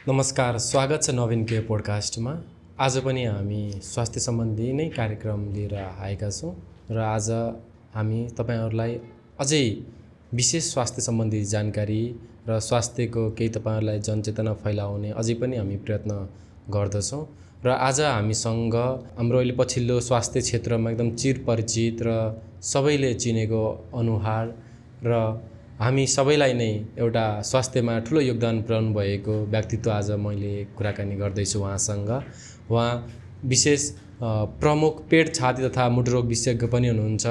नमस्कार, स्वागत छ नवीन के पोडकास्टमा। आज पनि हामी स्वास्थ्य सम्बन्धी नै कार्यक्रम लिएर आएका छौँ र आज हामी तपाईहरुलाई अझै विशेष स्वास्थ्य सम्बन्धी जानकारी र स्वास्थ्यको केही तपाईहरुलाई जनचेतना फैलाउने अझै पनि हामी प्रयत्न गर्दछौँ र आज हामीसँग हाम्रो अहिले पछिल्लो स्वास्थ्य क्षेत्रमा एकदम चिरपरिचित र सबैले चिनेको अनुहार र हामी सबैलाई नै एउटा स्वास्थ्यमा ठूलो योगदान पुर्याउनु भएको व्यक्तित्व आज मैले कुराकानी गर्दैछु उहाँसँग। उहाँ विशेष प्रमुख पेट छाती तथा मुटुरोग विशेषज्ञ पनि हुनुहुन्छ।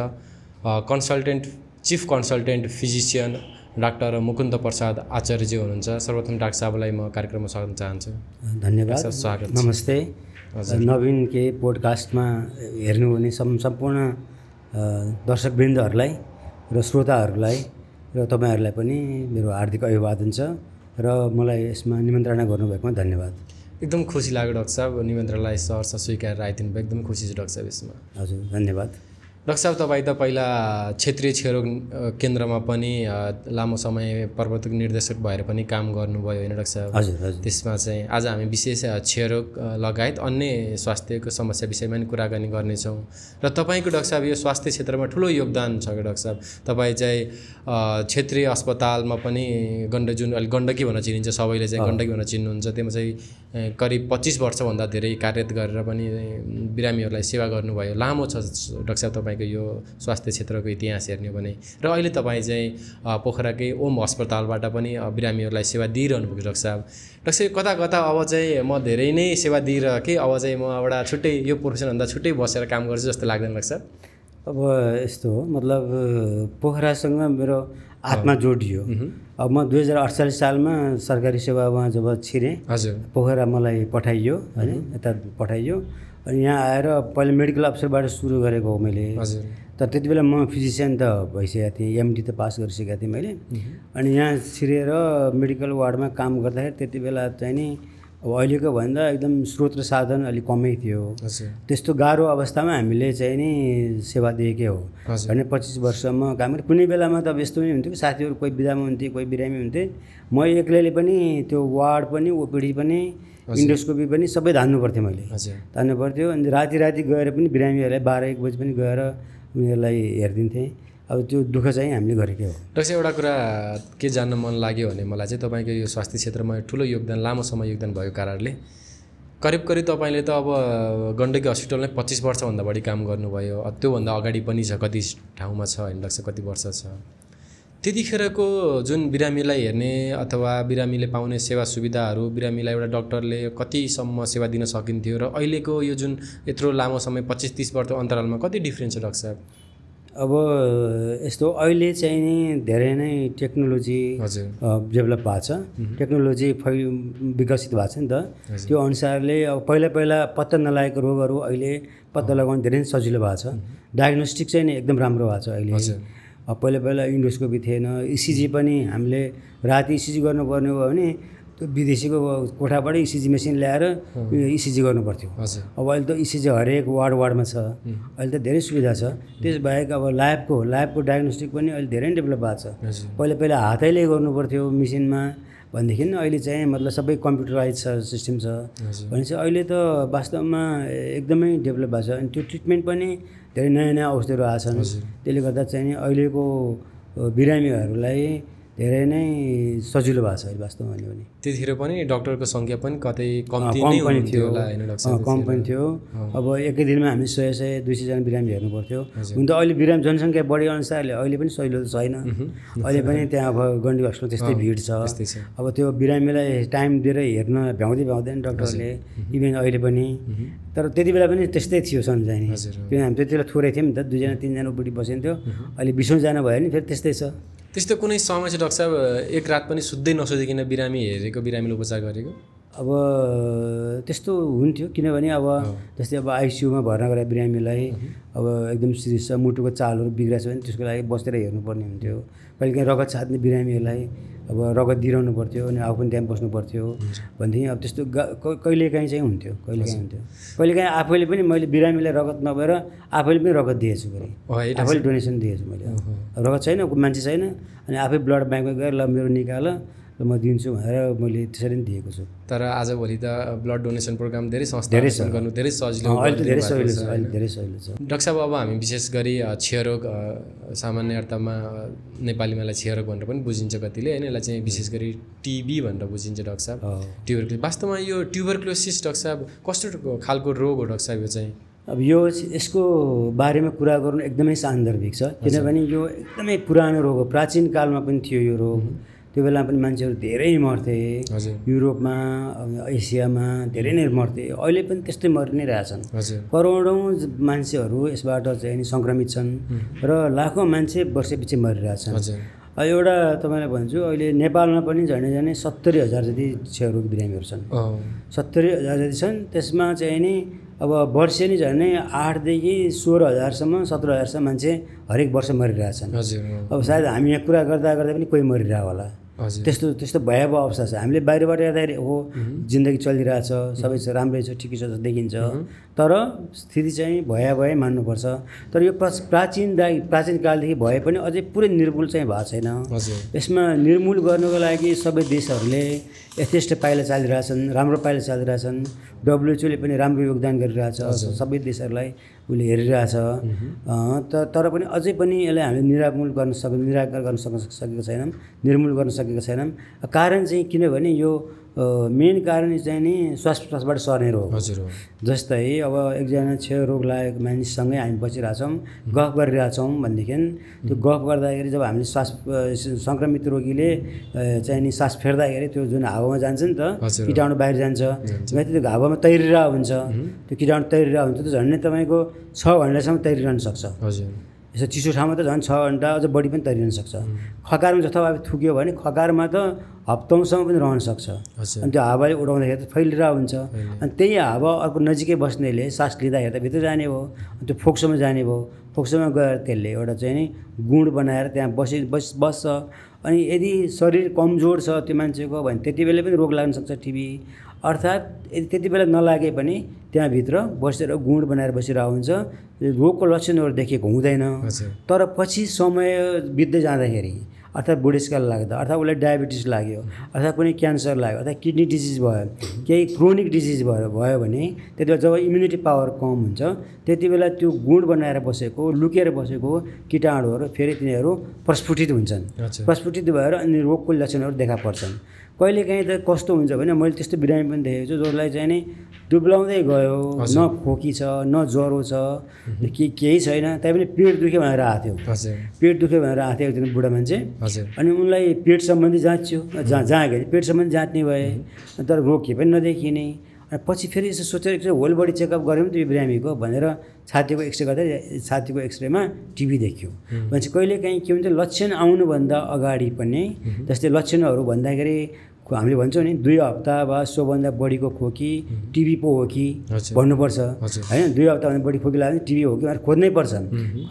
Chief consultant physician doctor Mukunda Prasad आचार्यजी हुनुहुन्छ। सर्वप्रथम डाक्टर साहबलाई म कार्यक्रममा स्वागत चाहन्छु। धन्यवाद, स्वागत। नमस्ते। नवीन के पोडकास्टमा हेर्नुहुने सम्पूर्ण दर्शकवृन्दहरूलाई र श्रोताहरूलाई र तपाईहरुलाई पनि मेरो हार्दिक अभिवादन छ र मलाई यसमा निमन्त्रणा गर्नुभएकोमा धन्यवाद। एकदम खुसी लाग्यो डाक्टर साहब, निमन्त्रणालाई सहर्ष स्वीकार राखिदिनु भयो। एकदम खुसी छु डाक्टर साहब यसमा। हजुर, धन्यवाद। डाक्टर साहब, तपाईँ त पहिला क्षेत्रीय क्षयरोग केन्द्रमा पनि लामो समय प्रवर्तक निर्देशक भएर पनि काम गर्नुभयो होइन डाक्टर साहब? हजुर हजुर। त्यसमा चाहिँ आज हामी विशेष क्षयरोग लगायत अन्य स्वास्थ्यको समस्या विषयमा पनि कुराकानी गर्नेछौँ र तपाईँको डाक्टर साहब यो स्वास्थ्य क्षेत्रमा ठुलो योगदान छ डाक्टर साहब। तपाईँ चाहिँ क्षेत्रीय अस्पतालमा पनि जुन अहिले गण्डकी भनेर चिनिन्छ, सबैले चाहिँ गण्डकी भनेर चिन्नुहुन्छ, त्यसमा चाहिँ करिब 25 वर्षभन्दा धेरै कार्यरत गरेर पनि बिरामीहरूलाई सेवा गर्नुभयो। लामो छ डाक्टर साहब तपाईको यो स्वास्थ्य क्षेत्रको इतिहास हेर्ने हो भने। र अहिले तपाईँ चाहिँ पोखराकै ओम अस्पतालबाट पनि बिरामीहरूलाई सेवा दिइरहनु भएको डाक्टर साहब। डाक्टर साहब, कता कता अब चाहिँ म धेरै नै सेवा दिइरहेँ, अब चाहिँ म एउटा छुट्टै यो प्रोफेसनभन्दा छुट्टै बसेर काम गर्छु जस्तो लाग्दैन डाक्टर साहब? अब यस्तो हो, मतलब पोखरासँग मेरो आत्मा जोडियो। अब म 2048 सालमा सरकारी सेवामा जब छिरेँ, हजुर, पोखरा मलाई पठाइयो हैन, यता पठाइयो। अनि यहाँ आएर पहिले मेडिकल अफिसरबाट सुरु गरेको हो मैले। हजुर। तर त्यति बेला म फिजिसियन त भइसकेको थिएँ, एमडी त पास गरिसकेको थिएँ मैले। अनि यहाँ छिरेर मेडिकल वार्डमा काम गर्दाखेरि त्यति बेला चाहिँ नि अब अहिलेको भन्दा एकदम स्रोत र साधन अलिक कमै थियो। त्यस्तो गाह्रो अवस्थामा हामीले चाहिँ नि सेवा दिएकै हो। भने 25 वर्षमा काम गरेँ। कुनै बेलामा त अब यस्तो पनि हुन्थ्यो कि साथीहरू कोही बिदामा हुन्थे, कोही बिरामी हुन्थे, म एक्लैले पनि त्यो वार्ड पनि, ओपिडी पनि, इन्डोस्कोपी पनि सबै धान्नु पर्थ्यो मैले। धान्नु पर्थ्यो। अनि राति गएर पनि बिरामीहरूलाई 12-1 बजी पनि गएर उनीहरूलाई हेरिदिन्थेँ। अब त्यो दुःख चाहिँ हामीले गरेकै हो। डाक्टर साहब, एउटा कुरा के जान्न मन लाग्यो भने मलाई चाहिँ तपाईँको यो स्वास्थ्य क्षेत्रमा ठुलो योगदान, लामो समय योगदान भएको कारणले करिब तपाईँले त अब गण्डकी हस्पिटलमै 25 वर्षभन्दा बढी काम गर्नुभयो। त्योभन्दा अगाडि पनि छ, कति ठाउँमा छ होइन डाक्टर साहब, कति वर्ष छ। त्यतिखेरको जुन बिरामीलाई हेर्ने अथवा बिरामीले पाउने सेवा सुविधाहरू, बिरामीलाई एउटा डाक्टरले कतिसम्म सेवा दिन सकिन्थ्यो र अहिलेको यो जुन यत्रो लामो समय 25-30 वर्ष अन्तरालमा कति डिफ्रेन्स छ डाक्टर साहब? अब यस्तो अहिले चाहिँ नि धेरै नै टेक्नोलोजी डेभलप भएको छ, टेक्नोलोजी विकसित भएको छ नि त। त्यो अनुसारले अब पहिला पत्ता नलागेको रोगहरू अहिले पत्ता लगाउन धेरै नै सजिलो भएको छ। डायग्नोस्टिक चाहिँ नि एकदम राम्रो भएको छ अहिले। अब पहिला इन्डोस्कोपी थिएन, इसिजी पनि हामीले राति इसिजी गर्नुपर्ने हो भने त्यो विदेशीको कोठाबाट इसिजी मेसिन ल्याएर इसिजी गर्नुपर्थ्यो। अब अहिले त इसिजी हरेक वार्डमा छ। अहिले त धेरै सुविधा छ। त्यसबाहेक अब ल्याबको डायग्नोस्टिक पनि अहिले धेरै डेभलप भएको छ। पहिला हातैले गर्नुपर्थ्यो मेसिनमा भनेदेखि अहिले चाहिँ मतलब सबै कम्प्युटराइज छ, सिस्टम छ भनेपछि अहिले त वास्तवमा एकदमै डेभलप भएको छ। अनि त्यो ट्रिटमेन्ट पनि धेरै नयाँ औषधिहरू आएको छन्। त्यसले गर्दा चाहिँ नि अहिलेको बिरामीहरूलाई धेरै नै सजिलो भएको छ अहिले वास्तवमा भन्यो भने। त्यतिखेर पनि डाक्टरको सङ्ख्या पनि कतै कम्ती नै हुन्थ्यो होला होइन डाक्टर साहब? कम पनि थियो। अब एकै दिनमा हामी 100-200 जना बिरामी हेर्नु पर्थ्यो। हुन त अहिले बिरामी जनसङ्ख्या बढे अनुसारले अहिले पनि सजिलो त छैन। अहिले पनि त्यहाँ अब गण्डकी हस्पिटल त्यस्तै भिड छ। अब त्यो बिरामीलाई टाइम दिएर हेर्न भ्याउँदैन डाक्टरले इभेन अहिले पनि। तर त्यति बेला पनि त्यस्तै थियो सन्जानी। किन हामी त्यति बेला थोरै थियौँ नि त, 2-3 जना उपिडी बसिन्थ्यो। अहिले 20 जना भयो भने फेरि त्यस्तै छ। त्यस्तो कुनै समय छ डाक्टर साहब एक रात पनि सुत्दै नसोधिकन बिरामी हेरेको, बिरामीले उपचार गरेको? अब त्यस्तो हुन्थ्यो, किनभने अब जस्तै अब आइसियुमा भर्ना गरेर बिरामीलाई अब एकदम सिरियस छ, मुटुको चालहरू बिग्रेको छ भने त्यसको लागि बसेर हेर्नुपर्ने हुन्थ्यो। कहिलेकाहीँ रगत छाड्ने बिरामीहरूलाई अब रगत दिइरहनु पर्थ्यो अनि आफू पनि त्यहाँ बस्नु पर्थ्यो भनेदेखि अब त्यस्तो कहिलेकाहीँ चाहिँ हुन्थ्यो। कहिलेकाहीँ आफैले पनि मैले बिरामीलाई रगत नभएर आफैले पनि रगत दिएछु, आफैले डोनेसन दिएछु मैले। रगत छैन, मान्छे छैन, अनि आफै ब्लड ब्याङ्कमा गएर ल मेरो निकाल म दिन्छु भनेर मैले त्यसरी नै दिएको छु। तर आजभोलि त ब्लड डोनेसन प्रोग्राम धेरै संस्थाहरू गर्नु धेरै सजिलो अहिले त धेरै सजिलो छ, अहिले धेरै सजिलो छ। डाक्टर साहब, अब हामी विशेष गरी क्षयरोग सामान्य अर्थमा नेपालीमा यसलाई क्षयरोग भनेर पनि बुझिन्छ कतिले होइन, यसलाई चाहिँ विशेष गरी टिबी भनेर बुझिन्छ डाक्टर साहब, ट्युबरक्लोसिस। वास्तवमा यो ट्युबरक्लोसिस डाक्टर साहब कस्तो खालको रोग हो डाक्टर साहब? यो चाहिँ अब यसको बारेमा कुरा गर्नु एकदमै सान्दर्भिक छ, किनभने यो एकदमै पुरानो रोग हो। प्राचीन कालमा पनि थियो यो रोग, त्यो बेला पनि मान्छेहरू धेरै मर्थे, युरोपमा एसियामा धेरै नै मर्थे, अहिले पनि त्यस्तै मरि नै रहेछन्। करोडौँ मान्छेहरू यसबाट चाहिँ सङ्क्रमित छन् र लाखौँ मान्छे वर्षपछि मरिरहेछन्। एउटा तपाईँलाई भन्छु, अहिले नेपालमा पनि झन्डै 70,000 जति क्षयरोग बिरामीहरू छन्, 70,000 जति छन्। त्यसमा चाहिँ नि अब वर्षे नि झन्डै 8देखि 16,000सम्म 17,000सम्म मान्छे हरेक वर्ष मरिरहेछन्। अब सायद हामी यहाँ कुरा गर्दा गर्दा पनि कोही मरिरहेको होला, त्यस्तो भयावह अवस्था छ। हामीले बाहिरबाट हेर्दाखेरि हो जिन्दगी चलिरहेछ, सबै राम्रै छ, ठिकै छ देखिन्छ, तर स्थिति चाहिँ भयावहै मान्नुपर्छ। तर यो प्राचीन कालदेखि भए पनि अझै पुरै निर्मूल चाहिँ भएको छैन। यसमा निर्मूल गर्नको लागि सबै देशहरूले यथेष्ट पाइला चालिरहेछन्, राम्रो पाइला चालिरहेछन्। WHO ले पनि राम्रो योगदान गरिरहेछ, सबै देशहरूलाई उसले हेरिरहेछ। तर पनि अझै पनि यसलाई हामीले निराकरण गर्न सकेको छैनौँ, निर्मूल गर्न सकेको छैनौँ। कारण चाहिँ किनभने यो मेन कारण चाहिँ नि श्वास प्रश्वासबाट सर्ने रोग। जस्तै अब एकजना क्षयरोग लागेको मानिससँगै हामी बसिरहेछौँ, गफ गरिरहेछौँ भनेदेखि त्यो गफ गर्दाखेरि जब हामीले सङ्क्रमित रोगीले चाहिँ नि सास फेर्दाखेरि त्यो जुन हावामा जान्छ नि त, कीटाणु बाहिर जान्छ, त्यो हावामा तैरिरहेको हुन्छ, त्यो कीटाणु तैरिरहेको हुन्छ, त्यो झन्डै तपाईँको 6 घन्टासम्म तैरिरहन सक्छ। यसो चिसो ठाउँमा त झन् 6 घन्टा अझ बढी पनि तैरिन सक्छ। खकारमा जथाभावी थुक्यो भने खकारमा त हप्तौँसम्म पनि रहन सक्छ। अनि त्यो हावाले उडाउँदाखेरि त फैलिरहेको हुन्छ, अनि त्यही हावा अर्को नजिकै बस्नेले सास लिँदाखेरि त भित्र जाने भयो, त्यो फोक्सोमा जाने भयो, फोक्सोमा गएर त्यसले एउटा चाहिँ नि गुण बनाएर त्यहाँ बस्छ। अनि यदि शरीर कमजोर छ त्यो मान्छेको भने त्यति बेला पनि रोग लाग्न सक्छ, टिबी। अर्थात् यदि त्यति बेला नलागे पनि त्यहाँभित्र बसेर गुण बनाएर बसिरहेको हुन्छ, रोगको लक्षणहरू देखेको हुँदैन। तर पछि समय बित्दै जाँदाखेरि अर्थात् बुढेसकाल लाग्दा, अर्थात् उसलाई डायबिटिस लाग्यो, अर्थात् कुनै क्यान्सर लाग्यो, अर्थात् किडनी डिजिज भयो, केही क्रोनिक डिजिज भयो भने त्यति बेला जब इम्युनिटी पावर कम हुन्छ त्यति बेला त्यो गुण बनाएर बसेको, लुकेर बसेको कीटाणुहरू फेरि तिनीहरू प्रस्फुटित हुन्छन्। प्रस्फुटित भएर अनि रोगको लक्षणहरू देखा पर्छन्। कहिलेकाहीँ त कस्तो हुन्छ भने मैले त्यस्तो बिरामी पनि देखेको छु जसलाई चाहिँ नि दुब्लाउँदै गयो, न खोकी छ, न ज्वरो छ, केही छैन, त्यही पनि पेट दुख्यो भनेर आएको थियो। पेट दुख्यो भनेर आएको थियो एकजना बुढा मान्छे, अनि उनलाई पेट सम्बन्धी जाँच्यो, जाँदाखेरि पेट सम्बन्धी जाँच्ने भए, तर रोग के पनि नदेखिने। अनि पछि फेरि यसो सोचेर एकचोटि होल बडी चेकअप गऱ्यौँ त यो बिरामीको भनेर छातीको एक्सरे गर्दा छातीको एक्सरेमा टिबी देखियो। भनेपछि कहिलेकाहीँ के हुन्छ, लक्षण आउनुभन्दा अगाडि पनि, जस्तै लक्षणहरू भन्दाखेरि हामीले भन्छौँ नि 2 हप्ता वा सोभन्दा बढीको खोकी टिबी पो हो कि भन्नुपर्छ होइन। 2 हप्ताभन्दा बढी खोकी लाग्यो भने टिबी हो कि भनेर खोज्नै पर्छ।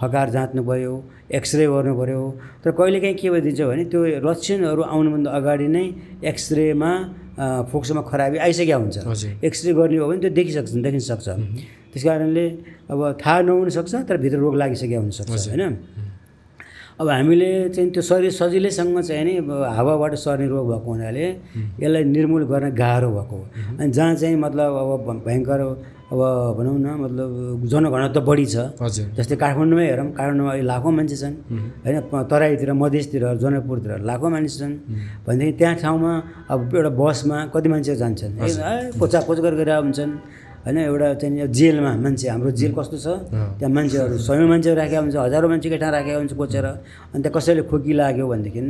खकार जाँच्नु पऱ्यो, एक्सरे गर्नु पऱ्यो। तर कहिलेकाहीँ के भइदिन्छ भने त्यो लक्षणहरू आउनुभन्दा अगाडि नै एक्सरेमा फोक्सोमा खराबी आइसकेको हुन्छ। एक्सरे गर्ने हो भने त्यो देखिन सक्छ। त्यस कारणले अब थाहा नहुन सक्छ, तर भित्र रोग लागिसकेको हुनसक्छ होइन। अब हामीले चाहिँ त्यो शरीर सजिलैसँग चाहिँ नि हावाबाट सर्ने रोग भएको हुनाले यसलाई निर्मूल गर्न गाह्रो भएको। अनि जहाँ चाहिँ मतलब अब भयङ्कर अब भनौँ न मतलब जनघनत्व बढी छ, जस्तै काठमाडौँमै हेरौँ, काठमाडौँमा अहिले लाखौँ मान्छे छन् होइन, तराईतिर मधेसतिर जनकपुरतिर लाखौँ मान्छे छन् भनेदेखि त्यहाँ ठाउँमा अब एउटा बसमा कति मान्छे जान्छन्, कोचाकोच गरेर हुन्छन् होइन। एउटा चाहिँ जेलमा मान्छे, हाम्रो जेल कस्तो छ त्यहाँ मान्छेहरू 100 मान्छेहरू राखेको हुन्छ, हजारौँ मान्छेकै ठाउँ राखेको हुन्छ कोचेर। अनि त्यहाँ कसैले खोकी लाग्यो भनेदेखि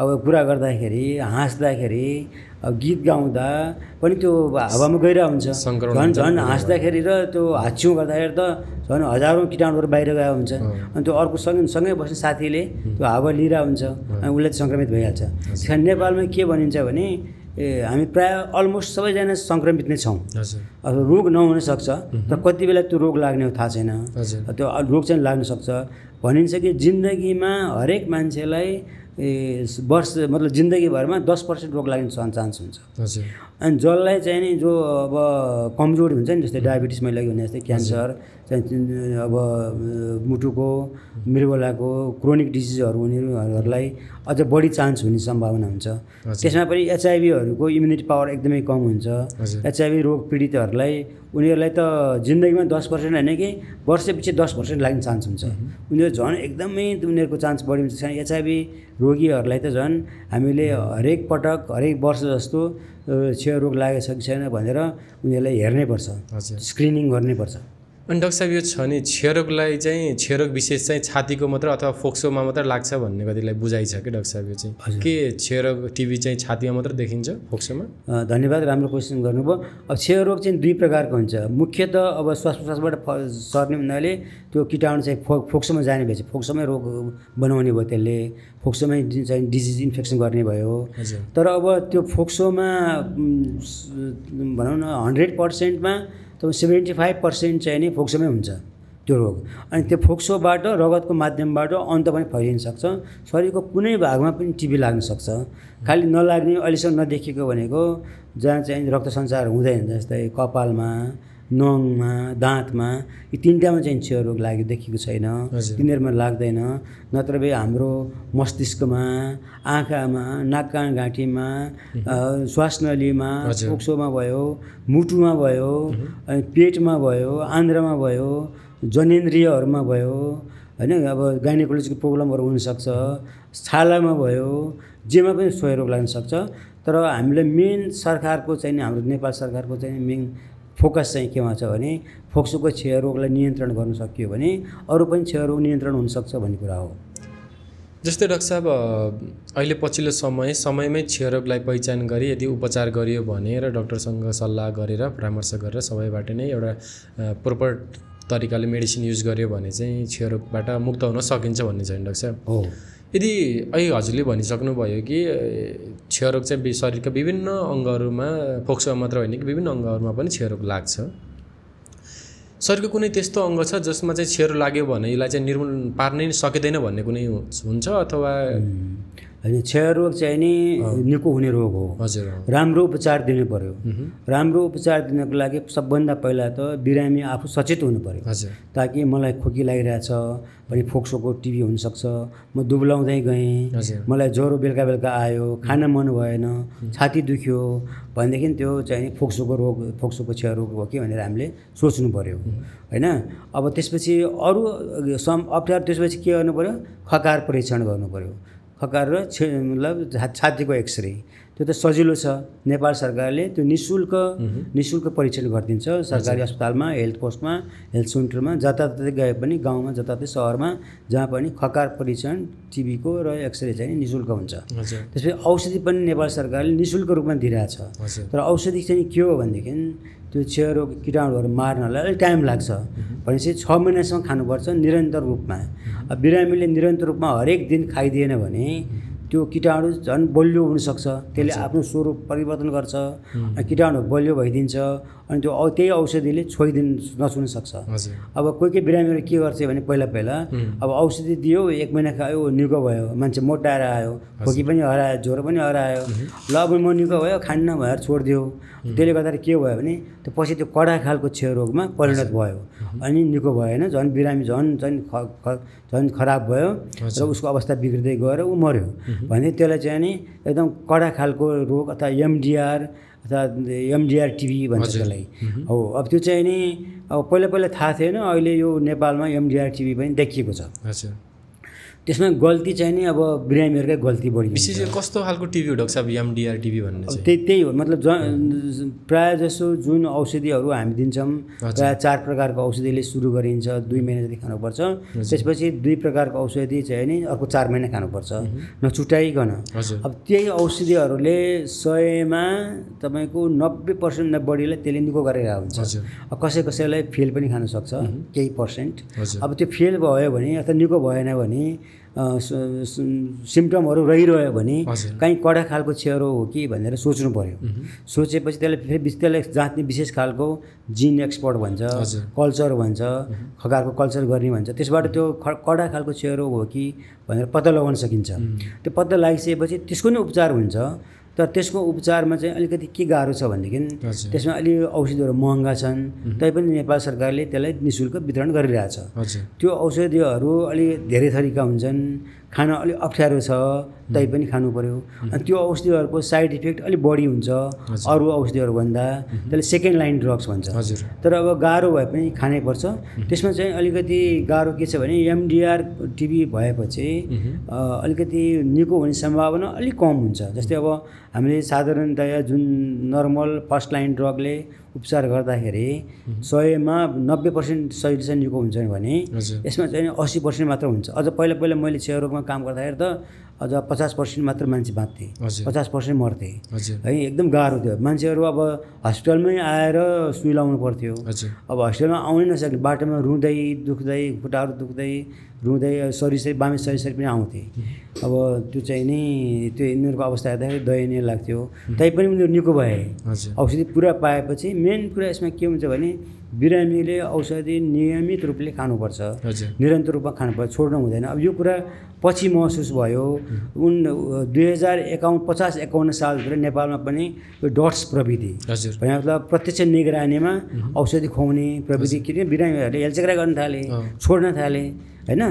अब कुरा गर्दाखेरि, हाँस्दाखेरि, अब गीत गाउँदा पनि त्यो हावामा गइरहेको हुन्छ। झन् हाँस्दाखेरि र त्यो हाच्छिउँ गर्दाखेरि त झन् हजारौँ कीटाणुहरू बाहिर गएको हुन्छ। अनि त्यो अर्को सँगै बस्ने साथीले त्यो हावा लिइरहेको हुन्छ, अनि उसले सङ्क्रमित भइहाल्छ। त्यस कारण नेपालमा के भनिन्छ भने हामी प्रायः अलमोस्ट सबैजना सङ्क्रमित नै छौँ। अब रोग नहुन सक्छ, तर कति बेला त्यो रोग लाग्ने हो थाहा छैन। त्यो रोग चाहिँ लाग्न सक्छ। भनिन्छ कि जिन्दगीमा हरेक मान्छेलाई वर्ष मतलब जिन्दगीभरमा 10% रोग लाग्ने चान्स हुन्छ। हजुर। अनि जसलाई चाहिँ नि जो अब कमजोरी हुन्छ नि, जस्तै डायबिटिस मैले अघि भने जस्तै क्यान्सर चाहिँ अब मुटुको मृगौलाको क्रोनिक डिजिजहरू उनीहरूलाई अझ बढी चान्स हुने सम्भावना हुन्छ। त्यसमा पनि एचआइभीहरूको इम्युनिटी पावर एकदमै कम हुन्छ। एचआइभी रोग पीडितहरूलाई उनीहरूलाई त जिन्दगीमा 10% होइन कि वर्षपछि 10% लाग्ने चान्स हुन्छ। उनीहरू झन् एकदमै उनीहरूको चान्स बढी हुन्छ। एचआइभी रोगीहरूलाई त झन् हामीले हरेक पटक हरेक वर्ष जस्तो क्षयरोग लागेको छ कि छैन भनेर उनीहरूलाई हेर्नैपर्छ, स्क्रिनिङ गर्नैपर्छ। अनि डाक्टर साहब यो छ नि क्षयरोगलाई चाहिँ क्षयरोग विशेष चाहिँ छातीको मात्र अथवा फोक्सोमा मात्र लाग्छ भन्ने कतिलाई बुझाइ छ कि डाक्टर साहब यो चाहिँ के क्षयरोग टिबी चाहिँ छातीमा मात्र देखिन्छ फोक्सोमा? धन्यवाद, राम्रो क्वेसन गर्नुभयो। अब क्षयरोग चाहिँ दुई प्रकारको हुन्छ। मुख्यत अब श्वास प्रश्वासबाट सर्ने हुनाले त्यो किटाणु चाहिँ फोक्सोमा जाने भएपछि फोक्सोमै रोग बनाउने भयो, त्यसले फोक्सोमै चाहिँ डिजिज इन्फेक्सन गर्ने भयो। तर अब त्यो फोक्सोमा भनौँ न 100%मा त 75% चाहिँ नि फोक्सोमै हुन्छ त्यो रोग। अनि त्यो फोक्सोबाट रगतको माध्यमबाट अन्त पनि फैलिन सक्छ। शरीरको कुनै भागमा पनि टिबी लाग्न सक्छ। खालि नलाग्ने अहिलेसम्म नदेखिएको भनेको जहाँ चाहिँ रक्त सञ्चार हुँदैन, जस्तै कपालमा, नङमा, दाँतमा, यी तिनवटामा चाहिँ क्षयरोग लाग्यो देखिएको छैन, तिनीहरूमा लाग्दैन। नत्र भए हाम्रो मस्तिष्कमा, आँखामा, नाक कान गाँठीमा, श्वासनलीमा, फोक्सोमा भयो, मुटुमा भयो, अनि पेटमा भयो, आन्द्रामा भयो, जनेन्द्रियहरूमा भयो होइन। अब गाइनेकोलोजीको प्रब्लमहरू हुनसक्छ, छालामा भयो, जेमा पनि क्षयरोग लाग्न सक्छ। तर हामीले मेन सरकारको चाहिँ हाम्रो नेपाल सरकारको चाहिँ मेन फोकस चाहिँ केमा छ भने फोक्सोको क्षयरोगलाई नियन्त्रण गर्न सकियो भने अरू पनि क्षयरोग नियन्त्रण हुनसक्छ भन्ने कुरा हो। जस्तै डाक्टर साहब अहिले पछिल्लो समयमै क्षयरोगलाई पहिचान गरी यदि उपचार गरियो भने र डाक्टरसँग सल्लाह गरेर परामर्श गरेर सबैबाट नै एउटा प्रोपर तरिकाले मेडिसिन युज गर्यो भने चाहिँ क्षयरोगबाट मुक्त हुन सकिन्छ भन्ने छ डाक्टर साहब। हो। यदि अहिले हजुरले भनिसक्नुभयो कि क्षयरोग चाहिँ शरीरका विभिन्न अङ्गहरूमा फोक्सोमा मात्र होइन कि विभिन्न अङ्गहरूमा पनि क्षयरोग लाग्छ। शरीरको कुनै त्यस्तो अङ्ग छ जसमा चाहिँ क्षयरोग लाग्यो भने यसलाई चाहिँ निर्मूलन पार्नै सकिँदैन भन्ने कुनै हुन्छ अथवा होइन? क्षयरोग चाहिँ नि निको हुने रोग हो। हजुर। राम्रो उपचार दिनु पर्यो। राम्रो उपचार दिनको लागि सबभन्दा पहिला त बिरामी आफू सचेत हुनु पर्यो। हजुर। ताकि मलाई खोकी लागिरहेछ भने फोक्सोको टिबी हुनसक्छ, म दुब्लाउँदै गएँ, मलाई ज्वरो बेलुका बेलुका आयो, खान मन भएन, छाती दुख्यो भनेदेखि त्यो चाहिँ फोक्सोको रोग, फोक्सोको क्षयरोग हो कि भनेर हामीले सोच्नु पर्यो होइन। अब त्यसपछि अरू अप्ठ्यारो त्यसपछि के गर्नु पर्यो? खकार परीक्षण गर्नु पर्यो। खकार र मतलब छातीको एक्सरे, त्यो त सजिलो छ। नेपाल सरकारले त्यो निःशुल्क परीक्षण गरिदिन्छ सरकारी अस्पतालमा, हेल्थ पोस्टमा, हेल्थ सेन्टरमा, जताततै गए पनि, गाउँमा जताततै सहरमा जहाँ पनि खकार परीक्षण टिबीको र एक्सरे चाहिँ निःशुल्क हुन्छ। त्यसपछि औषधि पनि नेपाल सरकारले निःशुल्क रूपमा दिइरहेछ। तर औषधि चाहिँ के हो भनेदेखि त्यो क्षयरोग किटाणुहरू मार्नलाई अलिक टाइम लाग्छ। भनेपछि 6 महिनासम्म खानुपर्छ निरन्तर रूपमा। अब बिरामीले निरन्तर रूपमा हरेक दिन खाइदिएन भने त्यो किटाणु झन् बलियो हुनसक्छ, त्यसले आफ्नो स्वरूप परिवर्तन गर्छ, किटाणु बलियो भइदिन्छ। अनि त्यो त्यही औषधिले नछुन सक्छ। अब कोही बिरामीहरू के गर्छ भने पहिला अब औषधि दियो, 1 महिना खायो, निको भयो, मान्छे मोटाएर आयो, खोकी पनि हरायो, ज्वरो पनि हरायो, ल अब म निको भयो खान्न भएर छोडिदियो। त्यसले गर्दा के भयो भने त्यो पछि त्यो कडा खालको क्षयरोगमा परिणत भयो अनि निको भएन, झन् बिरामी झन् खराब भयो र उसको अवस्था बिग्रिँदै गएर ऊ मर्यो भने त्यसलाई चाहिँ नि एकदम कडा खालको रोग अथवा एमडिआर टिबी भन्छ त्यसलाई हो। अब त्यो चाहिँ नि अब पहिला थाहा थिएन, अहिले यो नेपालमा एमडिआर टिबी पनि देखिएको छ। त्यसमा गल्ती चाहिँ नि अब बिरामीहरूकै गल्ती बढी। विशेष कस्तो खालको टिबी हो डाक्टर साहब एमडिआर टिबी भन्ने चाहिँ? त्यही हो, मतलब प्रायः जसो जुन औषधिहरू हामी दिन्छौँ प्रायः 4 प्रकारको औषधिले सुरु गरिन्छ, 2 महिना जति खानुपर्छ। त्यसपछि 2 प्रकारको औषधि चाहिँ नि अर्को 4 महिना खानुपर्छ नछुटाइकन। अब त्यही औषधिहरूले 100मा तपाईँको 90% बढीलाई त्यसले निको गरेर हुन्छ। कसैलाई फेल पनि खान सक्छ केही पर्सेन्ट। अब त्यो फेल भयो भने अथवा निको भएन भने सिम्टमहरू रहिरह्यो भने कहीँ कडा खालको क्षयरोग हो कि भनेर सोच्नु पर्यो। सोचेपछि त्यसलाई जाँच्ने विशेष खालको जिन एक्सपर्ट भन्छ, कल्चर भन्छ, खगारको कल्चर गर्ने भन्छ, त्यसबाट त्यो कडा खालको क्षयरोग हो कि भनेर पत्ता लगाउन सकिन्छ। त्यो पत्ता लगाइसकेपछि त्यसको नै उपचार हुन्छ। तर त्यसको उपचारमा चाहिँ अलिकति के गाह्रो छ भनेदेखि त्यसमा अलि औषधिहरू महँगा छन्, तैपनि नेपाल सरकारले त्यसलाई निःशुल्क वितरण गरिरहेछ। त्यो औषधिहरू अलि धेरै थरीका हुन्छन्, खान अलि अप्ठ्यारो छ, तैपनि खानु पर्यो। अनि त्यो औषधिहरूको साइड इफेक्ट अलिक बढी हुन्छ अरू औषधिहरूभन्दा, त्यसले सेकेन्ड लाइन ड्रग्स भन्छ। तर अब गाह्रो भए पनि खानै पर्छ। त्यसमा चाहिँ अलिकति गाह्रो के छ भने एमडिआर टिबी भएपछि अलिकति निको हुने सम्भावना अलिक कम हुन्छ। जस्तै अब हामीले साधारणतया जुन नर्मल फर्स्ट लाइन ड्रगले उपचार गर्दाखेरि 100मा 90% सजिलो चाहिँ निको हुन्छ भने यसमा चाहिँ 80% मात्र हुन्छ। अझ पहिला पहिला मैले क्षयरोगमा काम गर्दाखेरि त अझ 50% मात्र मान्छे बाँच्थे, 50% मर्थे है। एकदम गाह्रो थियो। मान्छेहरू अब हस्पिटलमै आएर सुई लाउनु पर्थ्यो। अब हस्पिटलमा आउनै नसक्ने, बाटोमा रुँदै दुख्दै, खुट्टाहरू दुख्दै रुँदै सरी बामे सरी पनि आउँथे। अब त्यो चाहिँ नि त्यो यिनीहरूको अवस्था हेर्दाखेरि दयनीय लाग्थ्यो। तैपनि उनीहरू निको भए। औषधि पुरा पाएपछि मेन कुरा यसमा के हुन्छ भने बिरामीले औषधि नियमित रूपले खानुपर्छ, निरन्तर रूपमा खानुपर्छ, छोड्नु हुँदैन। अब यो कुरा पछि महसुस भयो 2050-51 सालतिर नेपालमा पनि यो डट्स प्रविधि मतलब प्रत्यक्ष निगरानीमा औषधि खुवाउने प्रविधि के बिरामीहरूले हेलचक्रा गर्न थाले, छोड्न थाले हैन।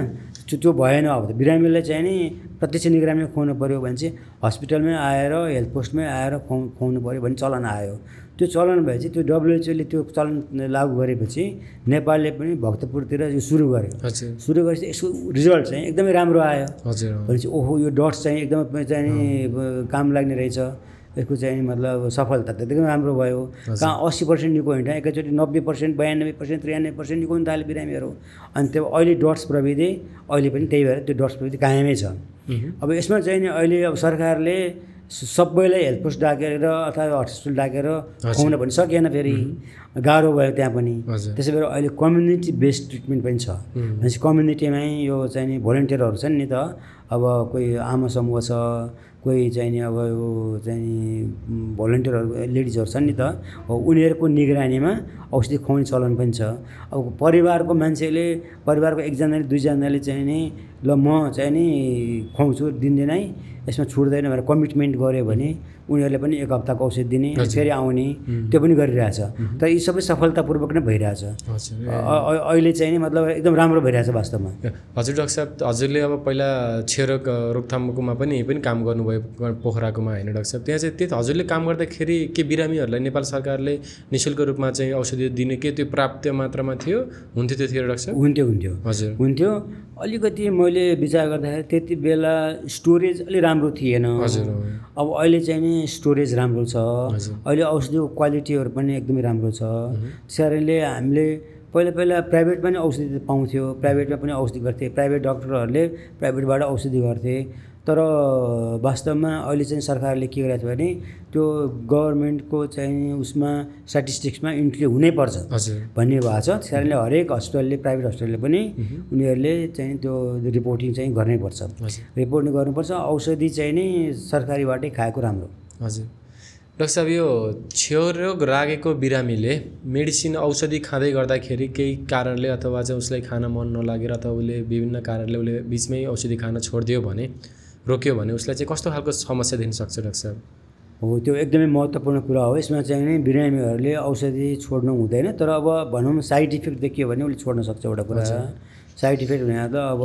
त्यो भएन। अब त बिरामीलाई चाहिँ नि प्रत्यक्ष निगरानीमा खुवाउनु पऱ्यो भने चाहिँ हस्पिटलमै आएर हेल्थ पोस्टमै आएर खुवाउनु पऱ्यो भन्ने चलन आयो। त्यो चलन भएपछि त्यो WHO ले त्यो चलन लागू गरेपछि नेपालले पनि भक्तपुरतिर यो सुरु गर्यो। सुरु गरेपछि यसको रिजल्ट चाहिँ एकदमै राम्रो आयो। भनेपछि ओहो यो डट्स चाहिँ एकदमै चाहिँ काम लाग्ने रहेछ, यसको चाहिँ मतलब सफलता त एकदमै राम्रो भयो। कहाँ 80% निको होइन, एकैचोटि 90%, 92%, 93% निको हुन थाले बिरामीहरू। अनि त्यो अहिले डट्स प्रविधि अहिले पनि त्यही भएर त्यो डट्स प्रविधि कायमै छ। अब यसमा चाहिँ नि अहिले अब सरकारले सबैलाई हेल्थ पोस्ट डाकेर अथवा हस्पिटल डाकेर खुवाउन पनि सकेन, फेरि गाह्रो भयो त्यहाँ पनि। त्यसै भएर अहिले कम्युनिटी बेस्ड ट्रिटमेन्ट पनि छ। भनेपछि कम्युनिटीमै यो चाहिँ नि भोलिन्टियरहरू छन् नि त, अब कोही आमा समूह छ, कोही चाहिँ नि अब यो चाहिँ भोलिन्टियरहरू लेडिजहरू छन् नि त, उनीहरूको निगरानीमा औषधि खुवाउने चलन पनि छ। अब परिवारको मान्छेले, परिवारको एकजनाले दुईजनाले चाहिँ नि ल म चाहिँ नि खुवाउँछु दिनदिनै, यसमा छुट्दैन भनेर कमिटमेन्ट गऱ्यो भने उनीहरूले पनि 1 हप्ताको औषधि दिने, फेरि आउने, त्यो पनि गरिरहेछ। तर यी सबै सफलतापूर्वक नै भइरहेछ। अहिले चाहिँ नि मतलब एकदम राम्रो भइरहेछ वास्तवमा। हजुर डाक्टर साहब, हजुरले अब पहिला क्षयरोग रोकथामकोमा पनि काम गर्नुभयो पोखराकोमा होइन डाक्टर साहब? त्यहाँ चाहिँ त्यही हजुरले काम गर्दाखेरि के बिरामीहरूलाई नेपाल सरकारले निःशुल्क रूपमा चाहिँ औषधि दिने के त्यो पर्याप्त मात्रामा थियो, हुन्थ्यो त्यतिखेर डाक्टर साहब? हुन्थ्यो हजुर हुन्थ्यो। अलिकति मैले विचार गर्दाखेरि त्यति बेला स्टोरेज अलि राम्रो थिएन। अब अहिले चाहिँ नि स्टोरेज राम्रो छ, अहिले औषधिको क्वालिटीहरू पनि एकदमै राम्रो छ। त्यसैले हामीले पहिला प्राइभेटमा पनि औषधि पाउँथ्यो, प्राइभेटमा पनि औषधि गर्थे, प्राइभेट डक्टरहरूले प्राइभेटबाट औषधि गर्थे। तर वास्तवमा अहिले चाहिँ सरकारले के गरेको छ भने त्यो गभर्मेन्टको चाहिँ उसमा स्ट्याटिस्टिक्समा इन्ट्री हुनैपर्छ भन्ने भएको छ। त्यसैले हरेक हस्पिटलले, प्राइभेट हस्पिटलले पनि उनीहरूले चाहिँ त्यो रिपोर्टिङ चाहिँ गर्नैपर्छ, रिपोर्टिङ गर्नुपर्छ। औषधि चाहिँ नि सरकारीबाटै खाएको राम्रो। हजुर डाक्टर साहब, यो क्षयरोग लागेको बिरामीले मेडिसिन औषधि खाँदै गर्दाखेरि केही कारणले अथवा चाहिँ उसलाई खान मन नलागेर अथवा उसले विभिन्न कारणले उसले बिचमै औषधि खान छोडिदियो भने, रोक्यो भने उसलाई चाहिँ कस्तो खालको समस्या दिन सक्छ डाक्टर साहब? हो, त्यो एकदमै महत्त्वपूर्ण कुरा हो। यसमा चाहिँ नि बिरामीहरूले औषधि छोड्नु हुँदैन, तर अब भनौँ साइड इफेक्ट देखियो भने उसले छोड्न सक्छ। एउटा कुरा साइड इफेक्ट भने त अब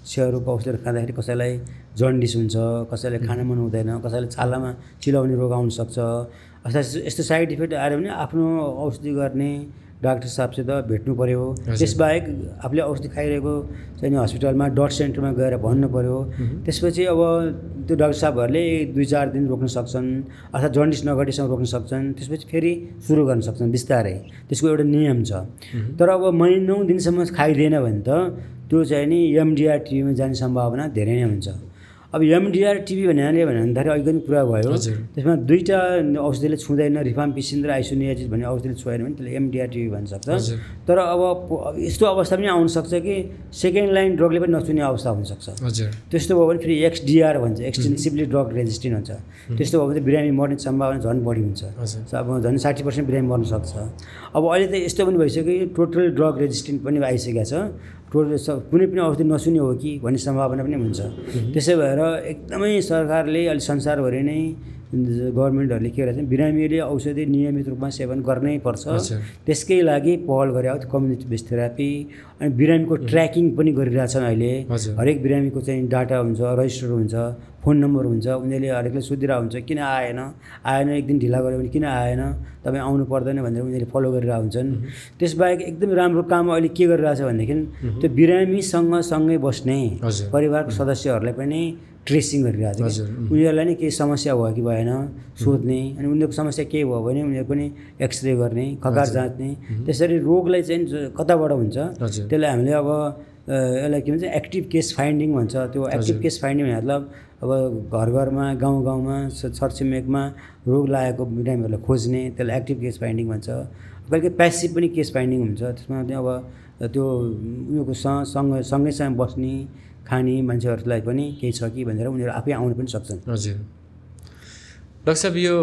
क्षयरोगको औषधि खाँदाखेरि कसैलाई जन्डिस हुन्छ, कसैलाई खान मन हुँदैन, कसैलाई छालामा चिलाउने रोग आउन सक्छ। अथवा यस्तो साइड इफेक्ट आयो भने आफ्नो औषधि गर्ने डाक्टर साहबसित भेट्नु पऱ्यो। त्यसबाहेक आफूले औषधि खाइरहेको चाहिँ हस्पिटलमा डट सेन्टरमा गएर भन्नु पऱ्यो। त्यसपछि अब त्यो डाक्टर साहबहरूले 2-4 दिन रोक्न सक्छन्, अथवा जन्डिस नघटेसम्म रोक्न सक्छन्। त्यसपछि फेरि सुरु गर्न सक्छन् बिस्तारै, त्यसको एउटा नियम छ। तर अब महिना 9 दिनसम्म खाइदिएन भने त त्यो चाहिँ नि एमडिआर टिबीमा जाने सम्भावना धेरै नै हुन्छ। अब एमडिआर टिबी भन्दाखेरि अघि कुरा भयो त्यसमा दुईवटा औषधिले छुँदैन रिफाम्पिसिन र आइसोनियाजिन भन्ने औषधिले छुँदैन भने त्यसले एमडिआर टिबी भन्न सक्छ तर अब यस्तो अवस्था पनि आउन सक्छ कि सेकेन्ड लाइन ड्रगले पनि नछुने अवस्था हुनसक्छ त्यस्तो भयो भने फेरि एक्सडिआर भन्छ एक्सटेन्सिभली ड्रग रेजिस्टेन्ट हुन्छ त्यस्तो भयो भने बिरामी मर्ने सम्भावना झन् बढी हुन्छ अब झन् 60% बिरामी मर्न सक्छ अब अहिले त यस्तो पनि भइसक्यो कि टोटल ड्रग रेजिस्टेन्ट पनि आइसकेको छ कुनै पनि औषधि नसुने हो कि भन्ने सम्भावना पनि हुन्छ त्यसै भएर एकदमै सरकारले अहिले संसारभरि नै गभर्मेन्टहरूले के गरेछ बिरामीले औषधि नियमित रूपमा सेवन गर्नै पर्छ त्यसकै लागि पहल गरे हो कम्युनिटी बेस्ड थेरापी अनि बिरामीको ट्र्याकिङ पनि गरिरहेछन् अहिले हरेक बिरामीको चाहिँ डाटा हुन्छ रजिस्टर हुन्छ फोन नम्बर हुन्छ उनीहरूले हरेकले सोधिरहेको हुन्छ किन आएन एक दिन ढिला गऱ्यो भने किन आएन तपाईँ आउनु पर्दैन भनेर उनीहरूले फलो गरिरहेको हुन्छन् त्यसबाहेक एकदम राम्रो काम अहिले के गरिरहेछ भनेदेखि त्यो बिरामीसँग सँगै बस्ने परिवारको सदस्यहरूलाई पनि ट्रेसिङ गरिरहेको छ उनीहरूलाई नै केही समस्या भयो कि भएन सोध्ने अनि उनीहरूको समस्या केही भयो भने उनीहरू पनि एक्सरे गर्ने खगार जाँच्ने त्यसरी रोगलाई चाहिँ कताबाट हुन्छ त्यसलाई हामीले अब यसलाई के भन्छ एक्टिभ केस फाइन्डिङ भन्छ त्यो एक्टिभ केस फाइन्डिङ मतलब अब घर घरमा गाउँ गाउँमा छरछिमेकमा रोग लागेको बिरामीहरूलाई खोज्ने त्यसलाई एक्टिभ केस फाइन्डिङ भन्छ कहिले प्यासिभ पनि केस फाइन्डिङ हुन्छ त्यसमा चाहिँ अब त्यो उनीहरूको सँगै बस्ने खाने मान्छेहरूलाई पनि केही छ कि भनेर उनीहरू आफै आउन पनि सक्छन् हजुर डाक्टर साहब यो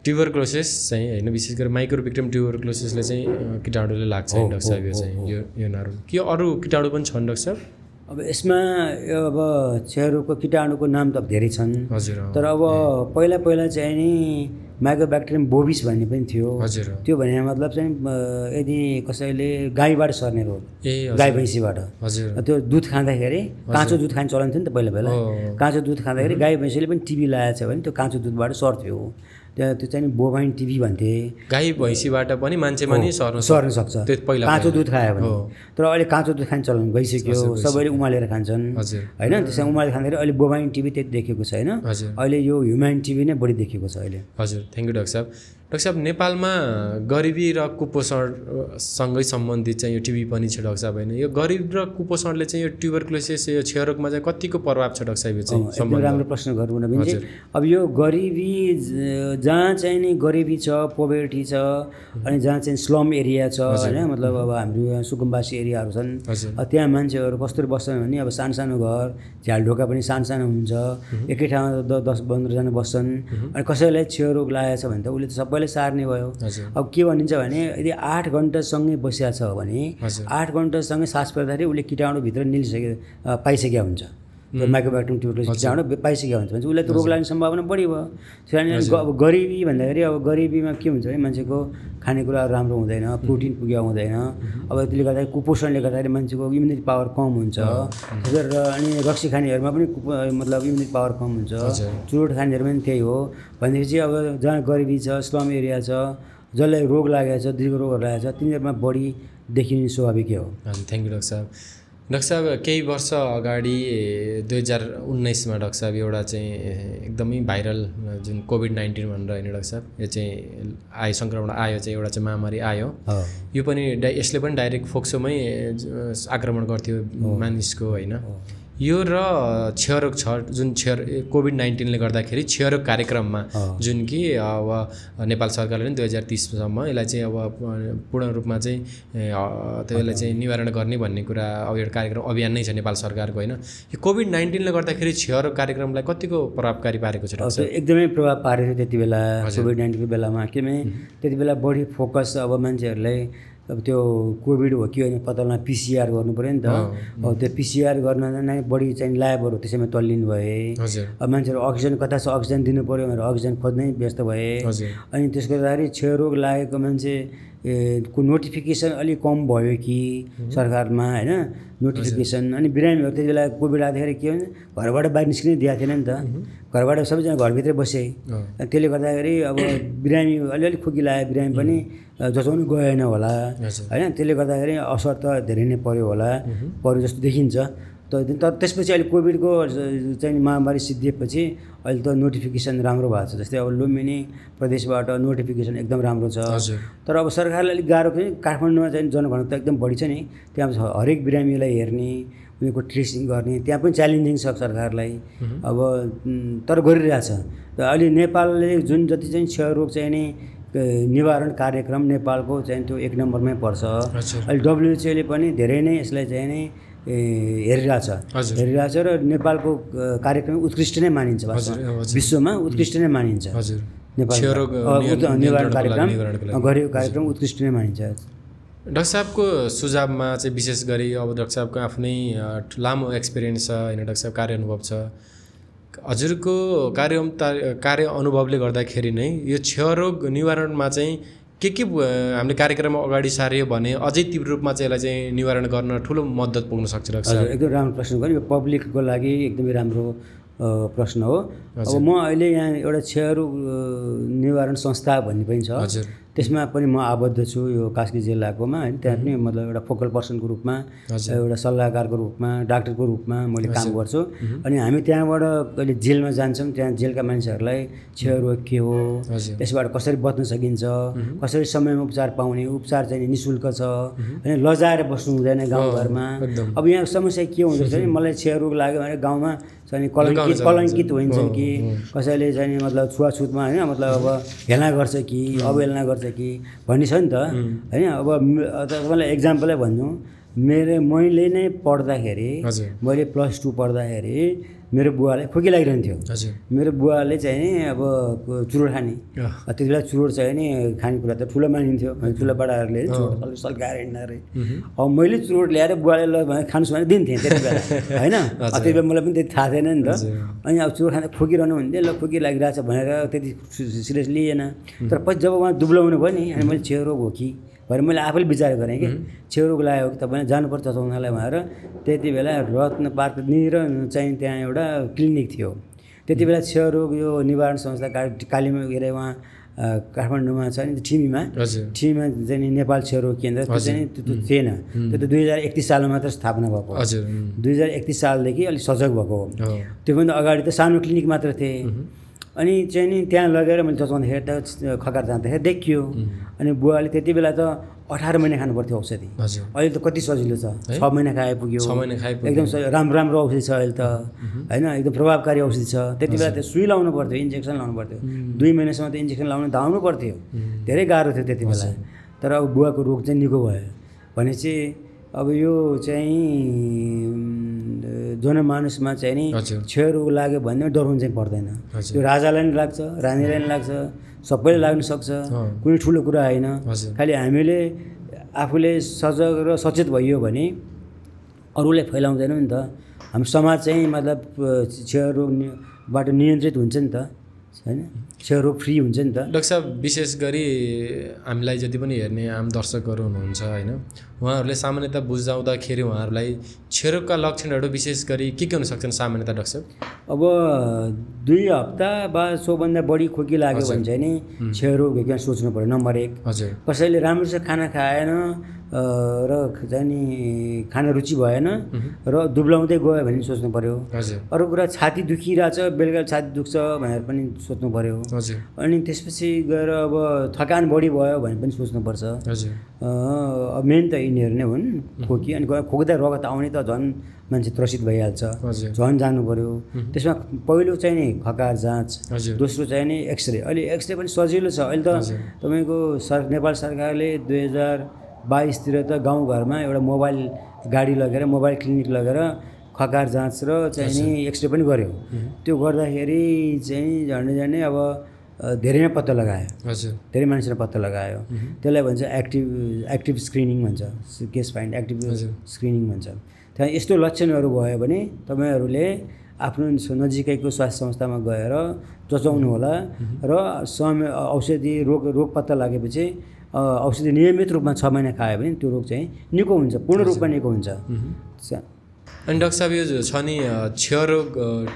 ट्युबरक्लोसिस चाहिँ होइन विशेष गरी माइक्रोबिक्टम ट्युबरक्लोसिसले चाहिँ किटाणुले लाग्छ डाक्टर साहब यो चाहिँ यो नारो के अरू किटाणु पनि छन् डाक्टर साहब अब यसमा अब क्षयरोगको किटाणुको नाम त धेरै छन् तर अब पहिला चाहिँ नि माइक्रोब्याक्टेरियम बोभिस भन्ने पनि थियो त्यो भने मतलब चाहिँ यदि कसैले गाईबाट सर्ने रोग गाई भैँसीबाट त्यो दुध खाँदाखेरि काँचो दुध खाने चलन थियो नि त पहिला काँचो दुध खाँदाखेरि गाई भैँसीले पनि टिबी लागेको छ भने त्यो काँचो दुधबाट सर्थ्यो त्यो चाहिँ बोभाइन टिबी भन्थे गाई भैँसीबाट पनि मान्छेमा नि सर्न सक्छ त्यो पहिला काँचो दुध खायो भने तर अहिले काँचो दुध खाने चलन भइसक्यो सबैले उमालेर खान्छन् होइन त्यसमा उमालेर खाँदाखेरि अहिले बोभाइन टिबी त्यति देखेको छैन अहिले यो ह्युम्यान टिबी नै बढी देखेको छ अहिले हजुर थ्याङ्क यू डाक्टर साहब नेपालमा गरिबी र कुपोषणसँगै सम्बन्धित चाहिँ यो टिबी पनि छ डाक्टर साहब होइन यो गरिब र कुपोषणले चाहिँ यो ट्युबरक्लोसिस यो क्षयरोगमा चाहिँ कतिको प्रभाव छ डाक्टर साहब यो चाहिँ एकदम राम्रो प्रश्न गर्नु भने अब यो गरिबी जहाँ चाहिँ नि गरिबी छ पोभर्टी छ अनि जहाँ चाहिँ स्लम एरिया छ होइन मतलब अब हाम्रो यहाँ सुकुम्बासी एरियाहरू छन् त्यहाँ मान्छेहरू कस्तो बस्छन् भने अब सानो घर झ्यालढोका पनि सानो हुन्छ एकै ठाउँमा 10-15 जना बस्छन् अनि कसैलाई क्षयरोग लागेको छ भने त उसले त सबैलाई सार्ने भयो अब के भनिन्छ भने यदि 8 घण्टासँगै बसिया छ भने 8 घण्टासँगै सास फेर्दाखेरि उसले किटाणुभित्र पाइसकेका हुन्छ माइक्रोब्याक्टेरियम ट्युबरक्लोसिस किटाणु पाइसकेका हुन्छ भने उसलाई त रोग लाग्ने सम्भावना बढी भयो त्यसैले अब गरिबी भन्दाखेरि अब गरिबीमा के हुन्छ भने मान्छेको खानेकुराहरू राम्रो हुँदैन प्रोटिन पुगेको हुँदैन अब त्यसले गर्दाखेरि कुपोषणले गर्दाखेरि मान्छेको इम्युनिटी पावर कम हुन्छ र अनि रक्सी खानेहरूमा पनि मतलब इम्युनिटी पावर कम हुन्छ चुरोट खानेहरू पनि त्यही हो भनेपछि अब जहाँ गरिबी छ स्लम एरिया छ जसलाई रोग लागेको छ दीर्घ रोगहरू लागेको छ तिनीहरूमा बढी देखिने स्वाभाविकै हो हजुर थ्याङ्क यू डाक्टर साहब केही वर्ष अगाडि 2019मा डाक्टर साहब एउटा चाहिँ एकदमै भाइरल जुन कोभिड-19 भनेर होइन डाक्टर साहब यो चाहिँ सङ्क्रमण आयो चाहिँ एउटा चाहिँ महामारी आयो यो पनि यसले पनि डाइरेक्ट फोक्सोमै आक्रमण गर्थ्यो मानिसको होइन यो र क्षयरोग छ जुन कोभिड-19ले गर्दाखेरि क्षयरोग कार्यक्रममा जुन कि अब नेपाल सरकारले पनि 2030सम्म यसलाई चाहिँ अब पूर्ण रूपमा चाहिँ त्यसलाई चाहिँ निवारण गर्ने भन्ने कुरा अब एउटा कार्यक्रम अभियान नै छ नेपाल सरकारको होइन यो कोभिड-19ले गर्दाखेरि क्षयरोग कार्यक्रमलाई कतिको प्रभावकारी पारेको छ डाक्टर? एकदमै प्रभाव पारेको थियो त्यति बेला कोभिड-19को बेलामा किनभने त्यति बेला बढी फोकस अब मान्छेहरूलाई अब त्यो कोभिड हो कि होइन पत्ता लगाउन पिसिआर गर्नु पऱ्यो नि त अब त्यो पिसिआर गर्न नै बढी चाहिँ ल्याबहरू त्यसैमा तल्लिनु भए अब मान्छेहरू अक्सिजन कता छ अक्सिजन दिनु पऱ्यो भनेर अक्सिजन खोज्नै व्यस्त भए अनि त्यसको गर्दाखेरि क्षयरोग लागेको मान्छे को नोटिफिकेसन अलिक कम भयो कि सरकारमा होइन नोटिफिकेसन अनि बिरामीहरू त्यति बेला कोभिड आउँदाखेरि के भने घरबाट बाहिर निस्किनै दिएको थिएन नि त घरबाट सबैजना घरभित्रै बसे त्यसले गर्दाखेरि अब बिरामी अलिअलि खोकी लाग्यो बिरामी पनि जचाउनु गएन होला होइन त्यसले गर्दाखेरि असर त धेरै नै पर्यो होला पर्यो जस्तो देखिन्छ तर त्यसपछि अहिले कोभिडको चाहिँ महामारी सिद्धिएपछि अहिले त नोटिफिकेसन राम्रो भएको छ जस्तै अब लुम्बिनी प्रदेशबाट नोटिफिकेसन एकदम राम्रो छ तर अब सरकारले अलिक गाह्रो पनि काठमाडौँमा चाहिँ जनघनत्व एकदम बढी छ नि त्यहाँ हरेक बिरामीलाई हेर्ने उनीहरूको ट्रेसिङ गर्ने त्यहाँ पनि च्यालेन्जिङ छ सरकारलाई अब तर गरिरहेछ। र अहिले नेपालले जुन जति चाहिँ क्षयरोग चाहिँ नि निवारण कार्यक्रम नेपालको चाहिँ त्यो 1 नम्बरमै पर्छ। अहिले WHO ले पनि धेरै नै यसलाई चाहिँ नि हेरिरहेछ र नेपालको कार्यक्रम उत्कृष्ट नै मानिन्छ विश्वमा उत्कृष्ट नै मानिन्छ। नेपाल निवारण कार्यक्रम गरेको कार्यक्रम उत्कृष्ट नै मानिन्छ। डाक्टर साहबको सुझावमा चाहिँ विशेष गरी अब डाक्टर साहबको आफ्नै लामो एक्सपिरियन्स छ होइन, डाक्टर साहब कार्य अनुभव छ, हजुरको कार्य अनुभवले गर्दाखेरि नै यो क्षयरोग निवारणमा चाहिँ के हामीले कार्यक्रममा अगाडि सार्यो भने अझै तीव्र रूपमा चाहिँ यसलाई चाहिँ निवारण गर्न ठुलो मद्दत पुग्न सक्छ डाक्टर साहब? एकदम राम्रो प्रश्न गर्यो, यो पब्लिकको लागि एकदमै राम्रो प्रश्न हो। अब म अहिले यहाँ एउटा क्षयरोग निवारण संस्था भन्ने पनि छ, त्यसमा पनि म आबद्ध छु यो कास्की जिल्लाकोमा होइन। त्यहाँ पनि मतलब एउटा फोकल पर्सनको रूपमा एउटा सल्लाहकारको रूपमा डाक्टरको रूपमा मैले काम गर्छु। अनि हामी त्यहाँबाट कहिले जेलमा जान्छौँ, त्यहाँ जेलका मान्छेहरूलाई क्षयरोग के हो, त्यसबाट कसरी बच्न सकिन्छ, कसरी समयमा उपचार पाउने, उपचार चाहिँ निःशुल्क छ होइन, लजाएर बस्नु हुँदैन गाउँघरमा। अब यहाँ समस्या के हुँदो रहेछ भने मलाई क्षयरोग लाग्यो भने गाउँमा चाहिँ कलङ्कित होइन्छन् कि कसैले चाहिँ मतलब छुवाछुतमा होइन मतलब अब हेला गर्छ कि अवहेलना गर्छ कि भन्ने छ नि त होइन। अब तपाईँलाई एक्जाम्पलै भन्नु, मैले नै पढ्दाखेरि मैले +2 पढ्दाखेरि मेरो बुवालाई खोकी लागिरहन्थ्यो। मेरो बुवाले चाहिँ नि अब चुरोट खाने, त्यति बेला चुरोट चाहिँ नि खानेकुरा त ठुलो मानिन्थ्यो, ठुलो बडाहरूले चुरोट सल्काएर हिँड्न अरे। अब मैले चुरोट ल्याएर बुवाले ल खानुहोस् भने दिन्थेँ त्यति बेला होइन। त्यति बेला मलाई पनि त्यति थाहा थिएन नि त। अनि अब चुरोट खाँदा खोकिरहनु हुन्थ्यो, ल खोकी लागिरहेछ भनेर त्यति सिरियस लिएन। तर पछि जब उहाँ दुब्लाउनु भयो नि, अनि मैले क्षयरोग हो कि भनेर मैले आफैले विचार गरेँ कि क्षयरोग लाग्यो कि तपाईँले जानुपर्छ चचाउनलाई भनेर। त्यति बेला रत्न पार्क निर चाहिँ त्यहाँ एउटा क्लिनिक थियो। त्यति बेला क्षयरोग यो निवारण संस्था कालीमा गएर उहाँ काठमाडौँमा छ नि, ठिमीमा चाहिँ नेपाल क्षयरोग केन्द्र त्यो चाहिँ त्यो थिएन। त्यो त 2031 सालमा मात्र स्थापना भएको, 2031 सालदेखि अलिक सजग भएको हो। त्योभन्दा अगाडि त सानो क्लिनिक मात्र थिए। अनि चाहिँ नि त्यहाँ लगेर मैले चचाउँदाखेरि त खकार जाँदाखेरि देखियो। अनि बुवाले त्यति बेला त 18 महिना खानु पर्थ्यो औषधि, अहिले त कति सजिलो छ, 6 महिना खाए पुग्यो, एकदम राम्रो औषधि छ अहिले त होइन, एकदम प्रभावकारी औषधि छ। त्यति बेला त सुई लाउनु पर्थ्यो, इन्जेक्सन लाउनु पर्थ्यो, 2 महिनासम्म त इन्जेक्सन लाउनु धाउनु पर्थ्यो, धेरै गाह्रो थियो त्यति बेला। तर अब बुवाको रोग चाहिँ निको भयो भनेपछि अब यो चाहिँ जनमानसमा चाहिँ नि क्षयरोग लाग्यो भने डराउनु चाहिँ पर्दैन। त्यो राजालाई पनि लाग्छ, रानीलाई पनि लाग्छ, सबैले लाग्न सक्छ, कुनै ठुलो कुरा होइन। खालि हामीले आफूले सजग र सचेत भइयो भने अरूलाई फैलाउँदैनौँ नि त। हाम्रो समाज चाहिँ मतलब क्षयरोगबाट नियन्त्रित हुन्छ नि त होइन, क्षयरोग फ्री हुन्छ नि त। डाक्टर साहब विशेष गरी हामीलाई जति पनि हेर्ने आम दर्शकहरू हुनुहुन्छ होइन, उहाँहरूले सामान्यतः बुझाउँदाखेरि उहाँहरूलाई क्षयरोगका लक्षणहरू विशेष गरी के हुन सक्छन् सामान्यतः डाक्टर साहब? अब 2 हप्ता वा सोभन्दा बढी खोकी लाग्यो भने चाहिँ नि क्षयरोग हो कि सोच्नु पऱ्यो। नम्बर 1, कसैले राम्रोसँग खाना खाएन र चाहिँ नि खाना रुचि भएन र दुब्लाउँदै गयो भने सोच्नु पऱ्यो। अरू कुरा छाती दुखिरहेछ, बेलुका छाती दुख्छ भनेर पनि सोच्नु पऱ्यो। अनि त्यसपछि गएर अब थकान बढी भयो भने पनि सोच्नुपर्छ। मेन त यिनीहरू नै हुन् खोकी। अनि खोक्दा रगत आउने त झन् मान्छे त्रसित भइहाल्छ, झन् जानु पऱ्यो। त्यसमा पहिलो चाहिँ नि खकार जाँच, दोस्रो चाहिँ नि एक्सरे। अहिले एक्सरे पनि सजिलो छ। अहिले त तपाईँको नेपाल सरकारले 2022तिर त गाउँघरमा एउटा मोबाइल गाडी लगेर मोबाइल क्लिनिक लगेर खकार जाँच र चाहिँ नि एक्सरे पनि गर्यो। त्यो गर्दाखेरि चाहिँ झन्डै अब धेरै नै पत्ता लगायो, धेरै मान्छेले पत्ता लगायो। त्यसलाई भन्छ एक्टिभ स्क्रिनिङ भन्छ, केस फाइन्ड एक्टिभ स्क्रिनिङ भन्छ। त्यहाँ यस्तो लक्षणहरू भयो भने तपाईँहरूले आफ्नो नजिकैको स्वास्थ्य संस्थामा गएर जचाउनु होला र औषधि रोग पत्ता लागेपछि औषधि नियमित रूपमा 6 महिना खायो भने त्यो रोग चाहिँ निको हुन्छ, पूर्ण रूपमा निको हुन्छ। अनि डाक्टर साहब यो छ नि क्षयरोग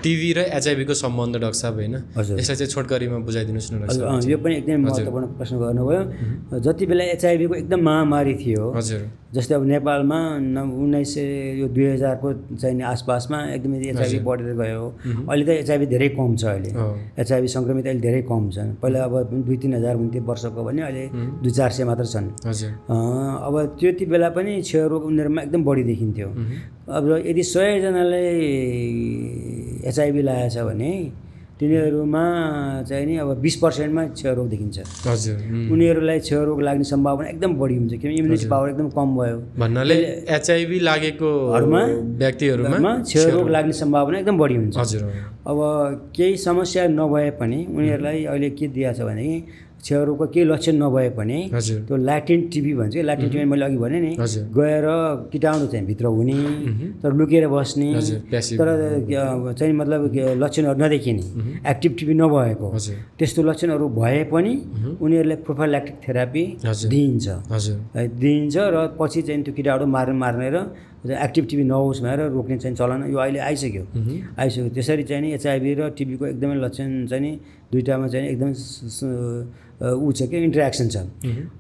टिभी र एचआइभीको सम्बन्ध डाक्टर साहब होइन, यसलाई चाहिँ छोटकरीमा बुझाइदिनुहोस् न डाक्टर साहब। यो पनि एकदमै महत्त्वपूर्ण प्रश्न गर्नुभयो। जति बेला एचआइभीको एकदम महामारी थियो, जस्तै अब नेपालमा 2000 को चाहिँ आसपासमा एकदमै एचआइभी बढेर गयो। अहिले त एचआइभी धेरै कम छ। अहिले एचआइभी सङ्क्रमित अहिले धेरै कम छन्। पहिला अब 2-3 हजार हुन्थे वर्षको भने अहिले 200-400 मात्र छन्। अब त्यति बेला पनि क्षयरोग उनीहरूमा एकदम बढी देखिन्थ्यो। अब यदि 100 जनाले एचआइभी लागेको छ भने तिनीहरूमा चाहिँ नि अब 20% मा क्षयरोग देखिन्छ। हजुर उनीहरूलाई क्षयरोग लाग्ने सम्भावना एकदम बढी हुन्छ किनभने इम्युनिटी पावर एकदम कम भयो भन्नाले एचआइभी लागेकोहरूमा व्यक्तिहरूमा क्षयरोग लाग्ने सम्भावना एकदम बढी हुन्छ। हजुर अब केही समस्या नभए पनि उनीहरूलाई अहिले के दिएको छ भने क्षयरोगको केही लक्षण नभए पनि त्यो ल्याटेन्ट टिबी भन्छ। ल्याटेन्ट टिबी मैले अघि भने नि गएर कीटाणु चाहिँ भित्र हुने तर लुकेर बस्ने तर चाहिँ मतलब लक्षणहरू नदेखिने एक्टिभ टिबी नभएको त्यस्तो लक्षणहरू भए पनि उनीहरूलाई प्रोफाइल्याक्टिक थेरापी दिइन्छ र पछि चाहिँ त्यो कीटाणु मार्ने र एक्टिभ टिबी नहोस् भनेर रोक्ने चाहिँ चलन यो अहिले आइसक्यो। त्यसरी चाहिँ नि एचआइभी र टिबीको एकदमै लक्षण चाहिँ नि दुईटामा चाहिँ एकदमै ऊ छ कि इन्टरेक्सन छ।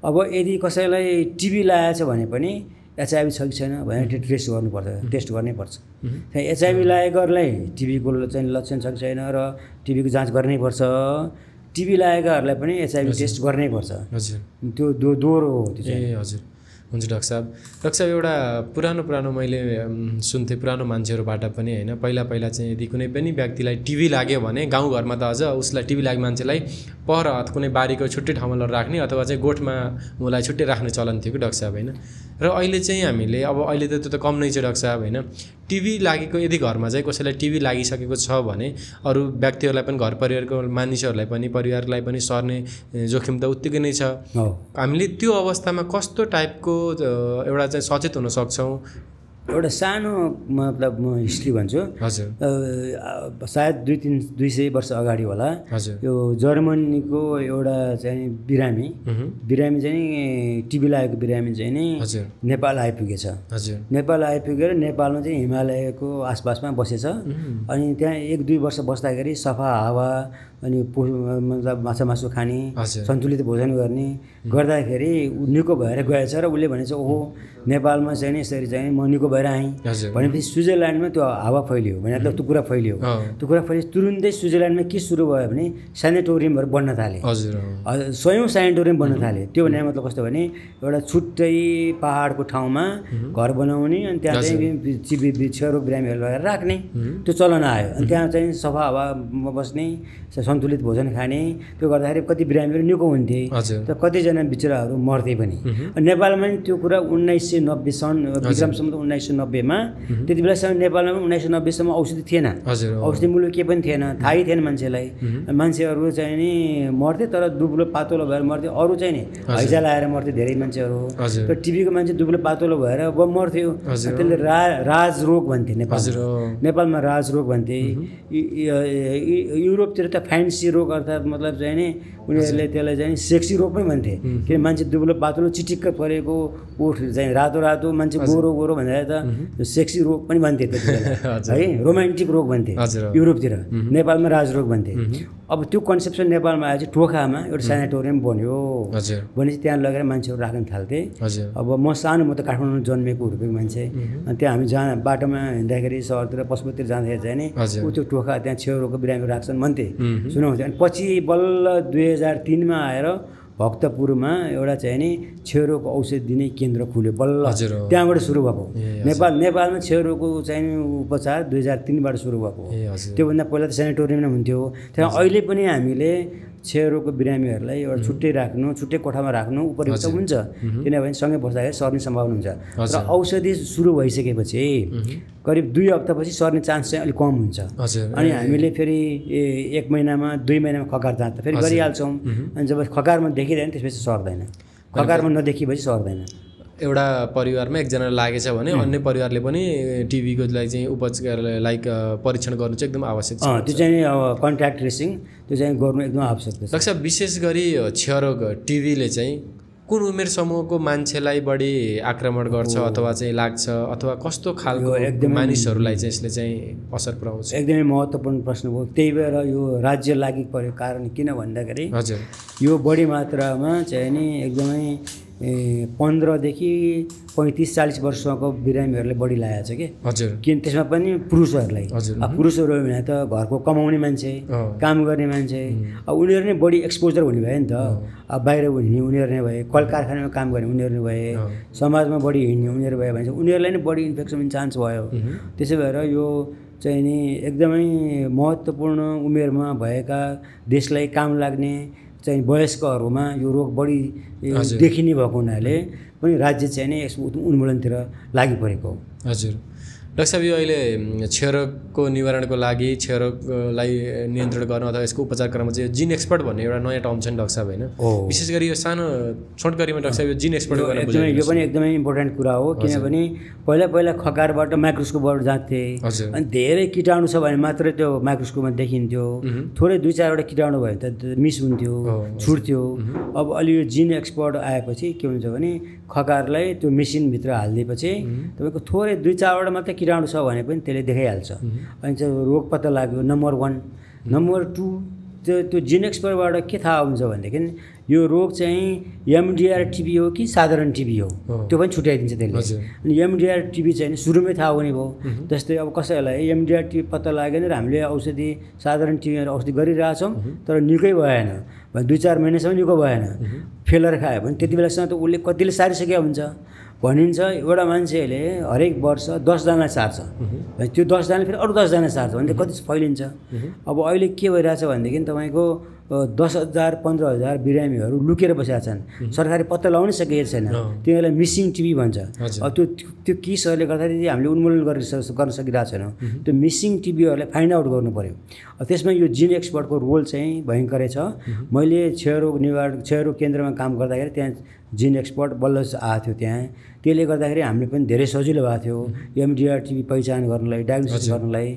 अब यदि कसैलाई टिबी लागेको छ भने पनि एचआइभी छ कि छैन भनेर टेस्ट गर्नुपर्छ, टेस्ट गर्नै पर्छ। एचआइभी लागेकोहरूलाई टिबीको चाहिँ लक्षण छ कि छैन र टिबीको जाँच गर्नै पर्छ। टिबी लागेकाहरूलाई पनि एचआइभी टेस्ट गर्नै पर्छ। त्यो दोहोरो हो त्यो चाहिँ। हजुर हुन्छ डाक्टर साहब एउटा पुरानो मैले सुन्थेँ पुरानो मान्छेहरूबाट पनि होइन पहिला चाहिँ यदि कुनै पनि व्यक्तिलाई टिबी लाग्यो भने गाउँघरमा त अझ उसलाई टिबी लागेको मान्छेलाई पर कुनै बारीको छुट्टै ठाउँमा राख्ने अथवा चाहिँ गोठमा उसलाई छुट्टै राख्ने चलन थियो कि डाक्टर साहब होइन। र अहिले चाहिँ हामीले अब अहिले त त्यो त कम नै छ डाक्टर साहब होइन। टिबी लागेको यदि घरमा चाहिँ कसैलाई टिबी लागिसकेको छ भने अरू व्यक्तिहरूलाई पनि घर परिवारको मानिसहरूलाई पनि परिवारलाई पनि सर्ने जोखिम त उत्तिकै नै छ। हामीले त्यो अवस्थामा कस्तो टाइपको एउटा चाहिँ सचेत हुन सक्छौँ? एउटा सानो मतलब म हिस्ट्री भन्छु। हजुर सायद 200 वर्ष अगाडि होला। यो जर्मनीको एउटा चाहिँ बिरामी चाहिँ टिबी लागेको बिरामी चाहिँ नि नेपाल आइपुगेछ। नेपाल आइपुगेर नेपालमा चाहिँ हिमालयको आसपासमा बसेछ। अनि त्यहाँ 1-2 वर्ष बस्दाखेरि सफा हावा अनि मतलब माछा मासु खाने सन्तुलित भोजन गर्ने गर्दाखेरि निको भएर गएछ र उसले भनेछ ओहो नेपालमा चाहिँ नि यसरी चाहिँ म निको भएर आएँ भनेपछि स्विजरल्यान्डमा त्यो हावा फैलियो भने मतलब त्यो कुरा फैलियो। त्यो कुरा फैलियो तुरुन्तै स्विजरल्यान्डमा के सुरु भयो भने सेनेटोरियमहरू बन्न थाले। 100औं सेनेटोरियम बन्न थाले। त्यो भने मतलब कस्तो भने एउटा छुट्टै पहाडको ठाउँमा घर बनाउने अनि त्यहाँ चाहिँ क्षयरोग बिरामीहरू लगाएर राख्ने त्यो चलन आयो। अनि त्यहाँ चाहिँ सफा हावामा बस्ने सन्तुलित भोजन खाने त्यो गर्दाखेरि कति बिरामीहरू निको हुन्थे तर कतिजना बिचराहरू मर्थे पनि। नेपालमा पनि त्यो कुरा 1990 सन् विक्रमसम्म 1990 मा त्यति बेलासम्म नेपालमा पनि 1990 सम्म औषधि थिएन। औषधि मूल्य के पनि थिएन, थाहै थिएन मान्छेलाई। मान्छेहरू चाहिँ नि मर्थे तर दुब्लो पातलो भएर मर्थे। अरू चाहिँ नि हैजा लाएर मर्थे धेरै मान्छेहरू। तर टिबीको मान्छे दुब्लो पातलो भएर मर्थ्यो। त्यसले राजरोग भन्थे नेपालमा राजरोग भन्थे। युरोपतिर त फ्यान्सी रोग अर्थात् मतलब चाहिँ नि उनीहरूले त्यसलाई चाहिँ सेक्सी रोग पनि भन्थे किन मान्छे दुब्लो पातलो चिटिक्क परेको ओठ चाहिँ रातो रातो मान्छे गोरो भनेर त सेक्सी रोग पनि भन्थे त्यतिबेला है रोमान्टिक रोग भन्थे युरोपतिर। नेपालमा राजरोग भन्थे। अब त्यो कन्सेप्सन नेपालमा आएपछि टोखामा एउटा सेनेटोरियम बन्यो। भनेपछि त्यहाँ लगेर मान्छेहरू राख्न थाल्थे। अब म सानो म त काठमाडौँमा जन्मेको हुर्केको मान्छे अनि त्यहाँ हामी जहाँ बाटोमा हिँड्दाखेरि सहरतिर पशुपतितिर जाँदाखेरि चाहिँ नि त्यो टोखा त्यहाँ छेउरोगको बिरामीहरू राख्छन् भन्थे सुनाउँथे। अनि पछि बल्ल 2003 मा आएर भक्तपुरमा एउटा चाहिँ नि क्षयरोगको औषधि दिने केन्द्र खुल्यो बल्ल। त्यहाँबाट सुरु भएको नेपालमा क्षयरोगको चाहिँ उपचार 2003 बाट सुरु भएको। त्योभन्दा पहिला त सेनेटोरियम नै हुन्थ्यो। त्यहाँ अहिले पनि हामीले क्षयरोगको बिरामीहरूलाई एउटा छुट्टै राख्नु छुट्टै कोठामा राख्नु उपयुक्त हुन्छ किनभने सँगै बस्दाखेरि सर्ने सम्भावना हुन्छ। र औषधि सुरु भइसकेपछि करिब 2 हप्तापछि सर्ने चान्स चाहिँ अलिक कम हुन्छ। अनि हामीले फेरि 1 महिनामा 2 महिनामा खकार जाँच त फेरि गरिहाल्छौँ। अनि जब खकारमा देखिँदैन त्यसपछि सर्दैन, खकारमा नदेखिएपछि सर्दैन। एउटा परिवारमा एकजना लागेछ भने अन्य परिवारले पनि टिबीको लागि चाहिँ उपचार लाइक परीक्षण गर्नु चाहिँ एकदम आवश्यक छ। त्यो चाहिँ अब कन्ट्याक्ट ट्रेसिङ त्यो चाहिँ गर्नु एकदम आवश्यक छ। डाक्टर साहब विशेष गरी क्षयरोग टिबीले चाहिँ कुन उमेर समूहको मान्छेलाई बढी आक्रमण गर्छ अथवा चाहिँ लाग्छ अथवा कस्तो खालको एकदम मानिसहरूलाई चाहिँ यसले चाहिँ असर पुर्याउँछ? एकदमै महत्त्वपूर्ण प्रश्न हो। त्यही भएर यो राज्य लागि परेको कारण किन भन्दाखेरि यो बढी मात्रामा चाहिँ नि एकदमै 15 देखि 35-40 वर्षको बिरामीहरूले बढी लागेको छ कि हजुर किन त्यसमा पनि पुरुषहरूलाई पुरुषहरू भने त घरको कमाउने मान्छे काम गर्ने मान्छे उनीहरू नै बढी एक्सपोजर हुने भए नि त अब बाहिर हिँड्ने उनीहरू नै भए कल कारखानामा काम गर्ने उनीहरू भए समाजमा बढी हिँड्ने उनीहरू भए भने उनीहरूलाई नै बढी इन्फेक्सन हुने चान्स भयो त्यसै भएर यो चाहिँ नि एकदमै महत्त्वपूर्ण उमेरमा भएका देशलाई काम लाग्ने चाहिँ वयस्कहरूमा यो रोग बढी देखिने भएको हुनाले पनि राज्य चाहिँ नै यसको उन्मूलनतिर लागिपरेको हो। हजुर डाक्टर साहब यो अहिले क्षयरोगको निवारणको लागि क्षयरोगलाई नियन्त्रण गर्न अथवा यसको उपचार क्रममा चाहिँ जिन एक्सपर्ट भन्ने एउटा नयाँ टर्म छ नि डाक्टर साहब होइन विशेष गरी यो सानो छोटकरीमा डाक्टर साहब यो जिन एक्सपर्ट यो पनि एकदमै इम्पोर्टेन्ट कुरा हो किनभने पहिला खकारबाट माइक्रोस्कोपबाट जान्थे अनि धेरै कीटाणु छ भने मात्रै त्यो माइक्रोस्कोपमा देखिन्थ्यो थोरै 2-4वटा कीटाणु भयो त मिस हुन्थ्यो छुट्थ्यो अब अलि यो जिन एक्सपर्ट आएपछि के हुन्छ भने खकारलाई त्यो मेसिनभित्र हालिदिएपछि तपाईँको थोरै 2-4वटा मात्रै कीटाणु छ भने पनि त्यसले देखाइहाल्छ अनि चाहिँ रोग पत्ता लाग्यो नम्बर 1 नम्बर 2 त्यो जिन एक्सपर्टबाट के थाहा हुन्छ भनेदेखि यो रोग चाहिँ एमडिआर टिबी हो कि साधारण टिबी हो त्यो पनि छुट्याइदिन्छ त्यसले अनि एमडिआर टिबी चाहिँ सुरुमै थाहा हुने भयो जस्तै अब कसैलाई एमडिआर टिबी पत्ता लागेन र हामीले औषधि साधारण टिबीहरू औषधि गरिरहेछौँ तर निकै भएन 2-4 महिनासम्म निको भएन फेलर खायो भने त्यति बेलासम्म त उसले कतिले सारिसकेको हुन्छ भनिन्छ एउटा मान्छेले हरेक वर्ष 10 जनालाई सार्छ त्यो 10 जनाले फेरि अरू 10 जना सार्छ भने कति फैलिन्छ अब अहिले के भइरहेछ भनेदेखि तपाईँको 10,000-15,000 बिरामीहरू लुकेर बसेका छन् सरकारले पत्ता लगाउनै सकेको छैन तिनीहरूलाई मिसिङ टिबी भन्छ अब त्यो केसहरूले गर्दाखेरि हामीले उन्मूलन गर्न सकिरहेको छैनौँ त्यो मिसिङ टिबीहरूलाई फाइन्ड आउट गर्नु पर्यो त्यसमा यो जिन एक्सपर्टको रोल चाहिँ भयङ्करै छ मैले क्षयरोग केन्द्रमा काम गर्दाखेरि त्यहाँ जिन एक्सपर्ट बल्ल आएको थियो त्यहाँ त्यसले गर्दाखेरि हामीले पनि धेरै सजिलो भएको थियो एमडिआर टिबी पहिचान गर्नलाई डायग्नोसिस गर्नलाई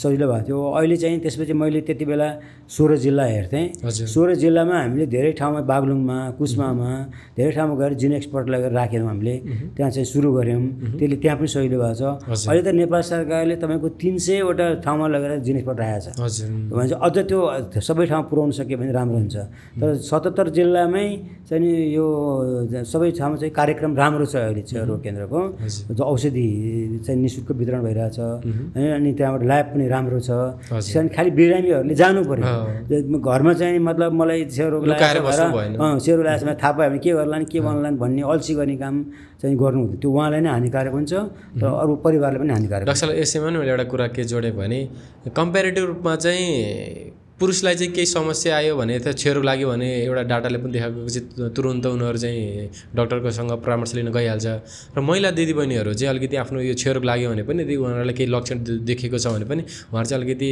सजिलो भएको थियो अहिले चाहिँ त्यसपछि मैले त्यति बेला 16 जिल्ला हेर्थेँ 16 जिल्लामा हामीले धेरै ठाउँमा बागलुङमा कुस्मामा धेरै ठाउँमा गएर जिन एक्सपर्टलाई राख्यौँ हामीले त्यहाँ चाहिँ सुरु गऱ्यौँ त्यसले त्यहाँ पनि सजिलो भएको छ अहिले त नेपाल सरकारले तपाईँको 300वटा ठाउँमा लगेर जिन एक्सपर्ट राखेको छ भने चाहिँ अझ त्यो सबै ठाउँ पुर्याउन सक्यो भने राम्रो हुन्छ तर 77 जिल्लामै चाहिँ यो सबै ठाउँमा चाहिँ कार्यक्रम राम्रो छ अहिले क्षयरोग केन्द्रको औषधि चाहिँ निःशुल्क वितरण भइरहेछ अनि त्यहाँबाट ल्याब पनि राम्रो छ त्यसैले खालि बिरामीहरूले जानु पर्यो घरमा चाहिँ मतलब मलाई क्षयरोग लागेको थाहा पायो भने के गर्ला नि के बनला भन्ने अल्छी गर्ने काम चाहिँ गर्नु हुँदैन त्यो उहाँलाई नै हानिकारक हुन्छ र अरू परिवारलाई पनि हानिकारक हुन्छ। डाक्टर यसैमा मैले एउटा कुरा के जोडेँ भने कम्पेरिटिभ रूपमा चाहिँ पुरुषलाई चाहिँ केही समस्या आयो भने त क्षयरोग लाग्यो भने एउटा डाटाले पनि देखाएको चाहिँ तुरुन्त उनीहरू चाहिँ डक्टरकोसँग परामर्श लिन गइहाल्छ र महिला दिदीबहिनीहरू चाहिँ अलिकति आफ्नो यो क्षयरोग लाग्यो भने पनि यदि उनीहरूलाई केही लक्षण देखेको छ भने पनि उहाँहरू चाहिँ अलिकति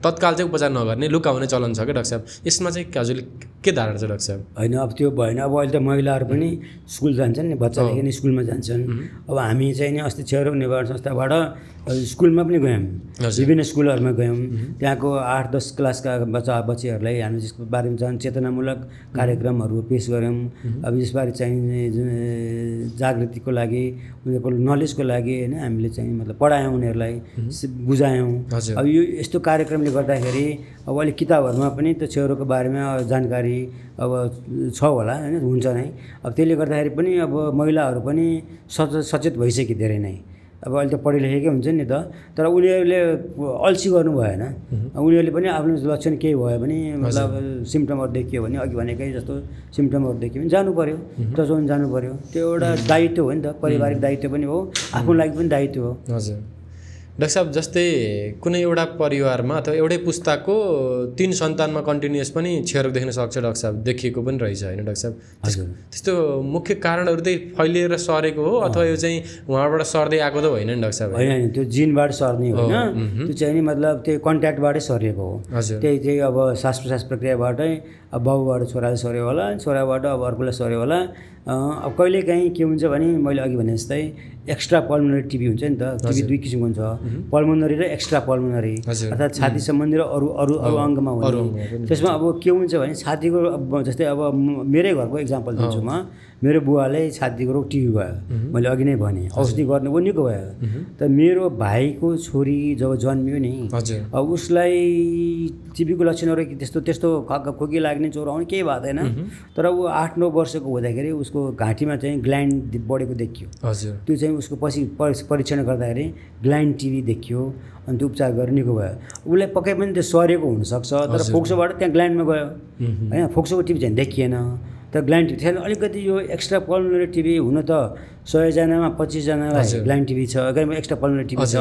तत्काल चाहिँ उपचार नगर्ने लुकाउने चलन छ क्या डाक्टर साहब यसमा चाहिँ हजुरले के धारणा छ डाक्टर साहब? होइन अब त्यो भएन अब अहिले त महिलाहरू पनि स्कुल जान्छन् नि बच्चादेखि नै स्कुलमा जान्छन् अब हामी चाहिँ नि अस्ति क्षयरोग निवारण संस्थाबाट स्कुलमा पनि गयौँ विभिन्न स्कुलहरूमा गयौँ त्यहाँको 8-10 क्लासका बच्चाहरूलाई हामी त्यसको बारेमा चेतनामूलक कार्यक्रमहरू पेश गऱ्यौँ अब यसबारे चाहिँ जागृतिको लागि उनीहरूको नलेजको लागि होइन हामीले चाहिँ मतलब पढायौँ उनीहरूलाई बुझायौँ अब यो यस्तो कार्यक्रमले गर्दाखेरि अब अहिले किताबहरूमा पनि त्यो क्षयरोगको बारेमा जानकारी अब छ होला होइन हुन्छ नै अब त्यसले गर्दाखेरि पनि अब महिलाहरू पनि सचेत भइसक्यो धेरै नै अब अहिले त पढे लेखेकै हुन्छ नि त तर उनीहरूले अल्छी गर्नु भएन उनीहरूले पनि आफ्नो लक्षण केही भयो भने मतलब सिम्टमहरू देखियो भने अघि भनेकै जस्तो सिम्टमहरू देखियो भने जानु पऱ्यो तजाउन जानु पऱ्यो त्यो एउटा दायित्व हो नि त पारिवारिक दायित्व पनि हो आफ्नो लागि पनि दायित्व हो। हजुर डाक्टर साहब जस्तै कुनै एउटा परिवारमा अथवा एउटै पुस्ताको 3 सन्तानमा कन्टिन्युअस पनि क्षयरोग देख्न सक्छ डाक्टर साहब देखिएको पनि रहेछ होइन डाक्टर साहब? त्यस्तो मुख्य कारणहरू चाहिँ फैलिएर सरेको हो अथवा यो चाहिँ उहाँबाट सर्दै आएको त होइन नि डाक्टर साहब? होइन त्यो जिनबाट सर्ने होइन त्यो चाहिँ नि मतलब त्यो कन्ट्याक्टबाटै सरिएको हो त्यही चाहिँ अब श्वास प्रश्वास प्रक्रियाबाटै अब बाबुबाट छोराले सर्यो होला छोराबाट अब अर्कोलाई सर्यो होला अब कहिलेकाहीँ के हुन्छ भने मैले अघि भने जस्तै एक्स्ट्रा पल्मोनरी टिबी हुन्छ नि त टिबी 2 किसिमको हुन्छ पल्मोनरी र एक्स्ट्रा पल्मोनरी अर्थात् छाती सम्बन्धी र अरू अरू अरू अङ्गमा हुने त्यसमा अब के हुन्छ भने छातीको जस्तै अब मेरै घरको इक्जाम्पल दिन्छु म मेरो बुवाले छातीको रोग टिबी भयो, मैले अघि नै भने औषधि गर्ने वो निको भयो। त मेरो भाइको छोरी जब जन्मियो नि अब उसलाई टिबीको लक्षणहरू त्यस्तो खोकी लाग्ने ज्वरो आउने केही भएको थिएन, तर ऊ 8-9 वर्षको हुँदाखेरि उसको घाँटीमा चाहिँ ग्ल्यान्ड बढेको देखियो। त्यो चाहिँ उसको पछि परीक्षण गर्दाखेरि ग्ल्यान्ड टिबी देखियो, अनि त्यो उपचार गरेर निको भयो। उसलाई पक्कै पनि त्यो सरेको हुनसक्छ, तर फोक्सोबाट त्यहाँ ग्ल्यान्डमा गयो होइन, फोक्सोको टिबी चाहिँ देखिएन। तर ग्ल्यान्ड टिबी थिएन। अलिकति यो एक्स्ट्रा पल्मोनरी टिबी हुन त 100 जनामा 25 जनालाई ग्ल्यान्ड टिबी छ, एक्स्ट्रा पल्मोनरी टिबी छ,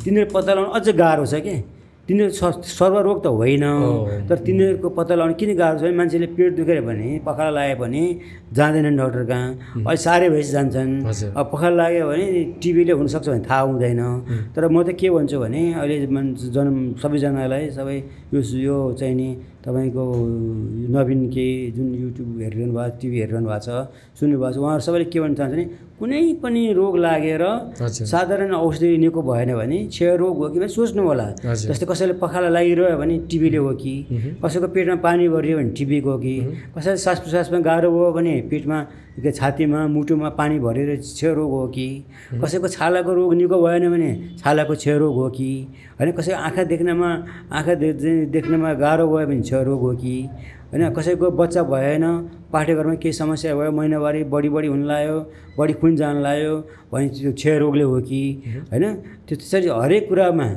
तिनीहरू पत्ता लगाउनु अझ गाह्रो छ कि। तिनीहरू सर्वरोग त होइन, तर तिनीहरूको पत्ता लगाउनु किन गाह्रो छ भने मान्छेले पेट दुखेर भने पखाला लाग्यो भने जाँदैनन् डक्टर कहाँ, अहिले साह्रै भएपछि जान्छन्। अब पखाला लाग्यो भने टिबीले हुनसक्छ भने थाहा हुँदैन। तर म त के भन्छु भने अहिले सबैजनालाई यो चाहिँ नि तपाईँको नवीन के जुन युट्युब हेरिरहनु भएको, टिभी हेरिरहनु भएको छ, सुन्नुभएको छ, उहाँहरू सबैले के भन्न चाहन्छ भने कुनै पनि रोग लागेर साधारण औषधि निको भएन भने क्षयरोग हो कि भने सोच्नु होला। जस्तै कसैले पखाला लागिरह्यो भने टिबीले हो कि, कसैको पेटमा पानी भरियो भने टिबीको हो कि, कसैले श्वास प्रश्वासमा गाह्रो भयो भने पेटमा छातीमा मुटुमा पानी भरेर क्षयरोग हो कि, कसैको छालाको रोग निको भएन भने छालाको क्षयरोग हो कि होइन, कसैको आँखा देख्नमा गाह्रो भयो भने क्षयरोग हो कि होइन, कसैको बच्चा भएन, पाठ्यक्रममा केही समस्या भयो, महिनावारी बढी हुन लाग्यो, बढी खुन जान लाग्यो भने त्यो क्षयरोगले हो कि होइन। त्यो त्यसरी हरेक कुरामा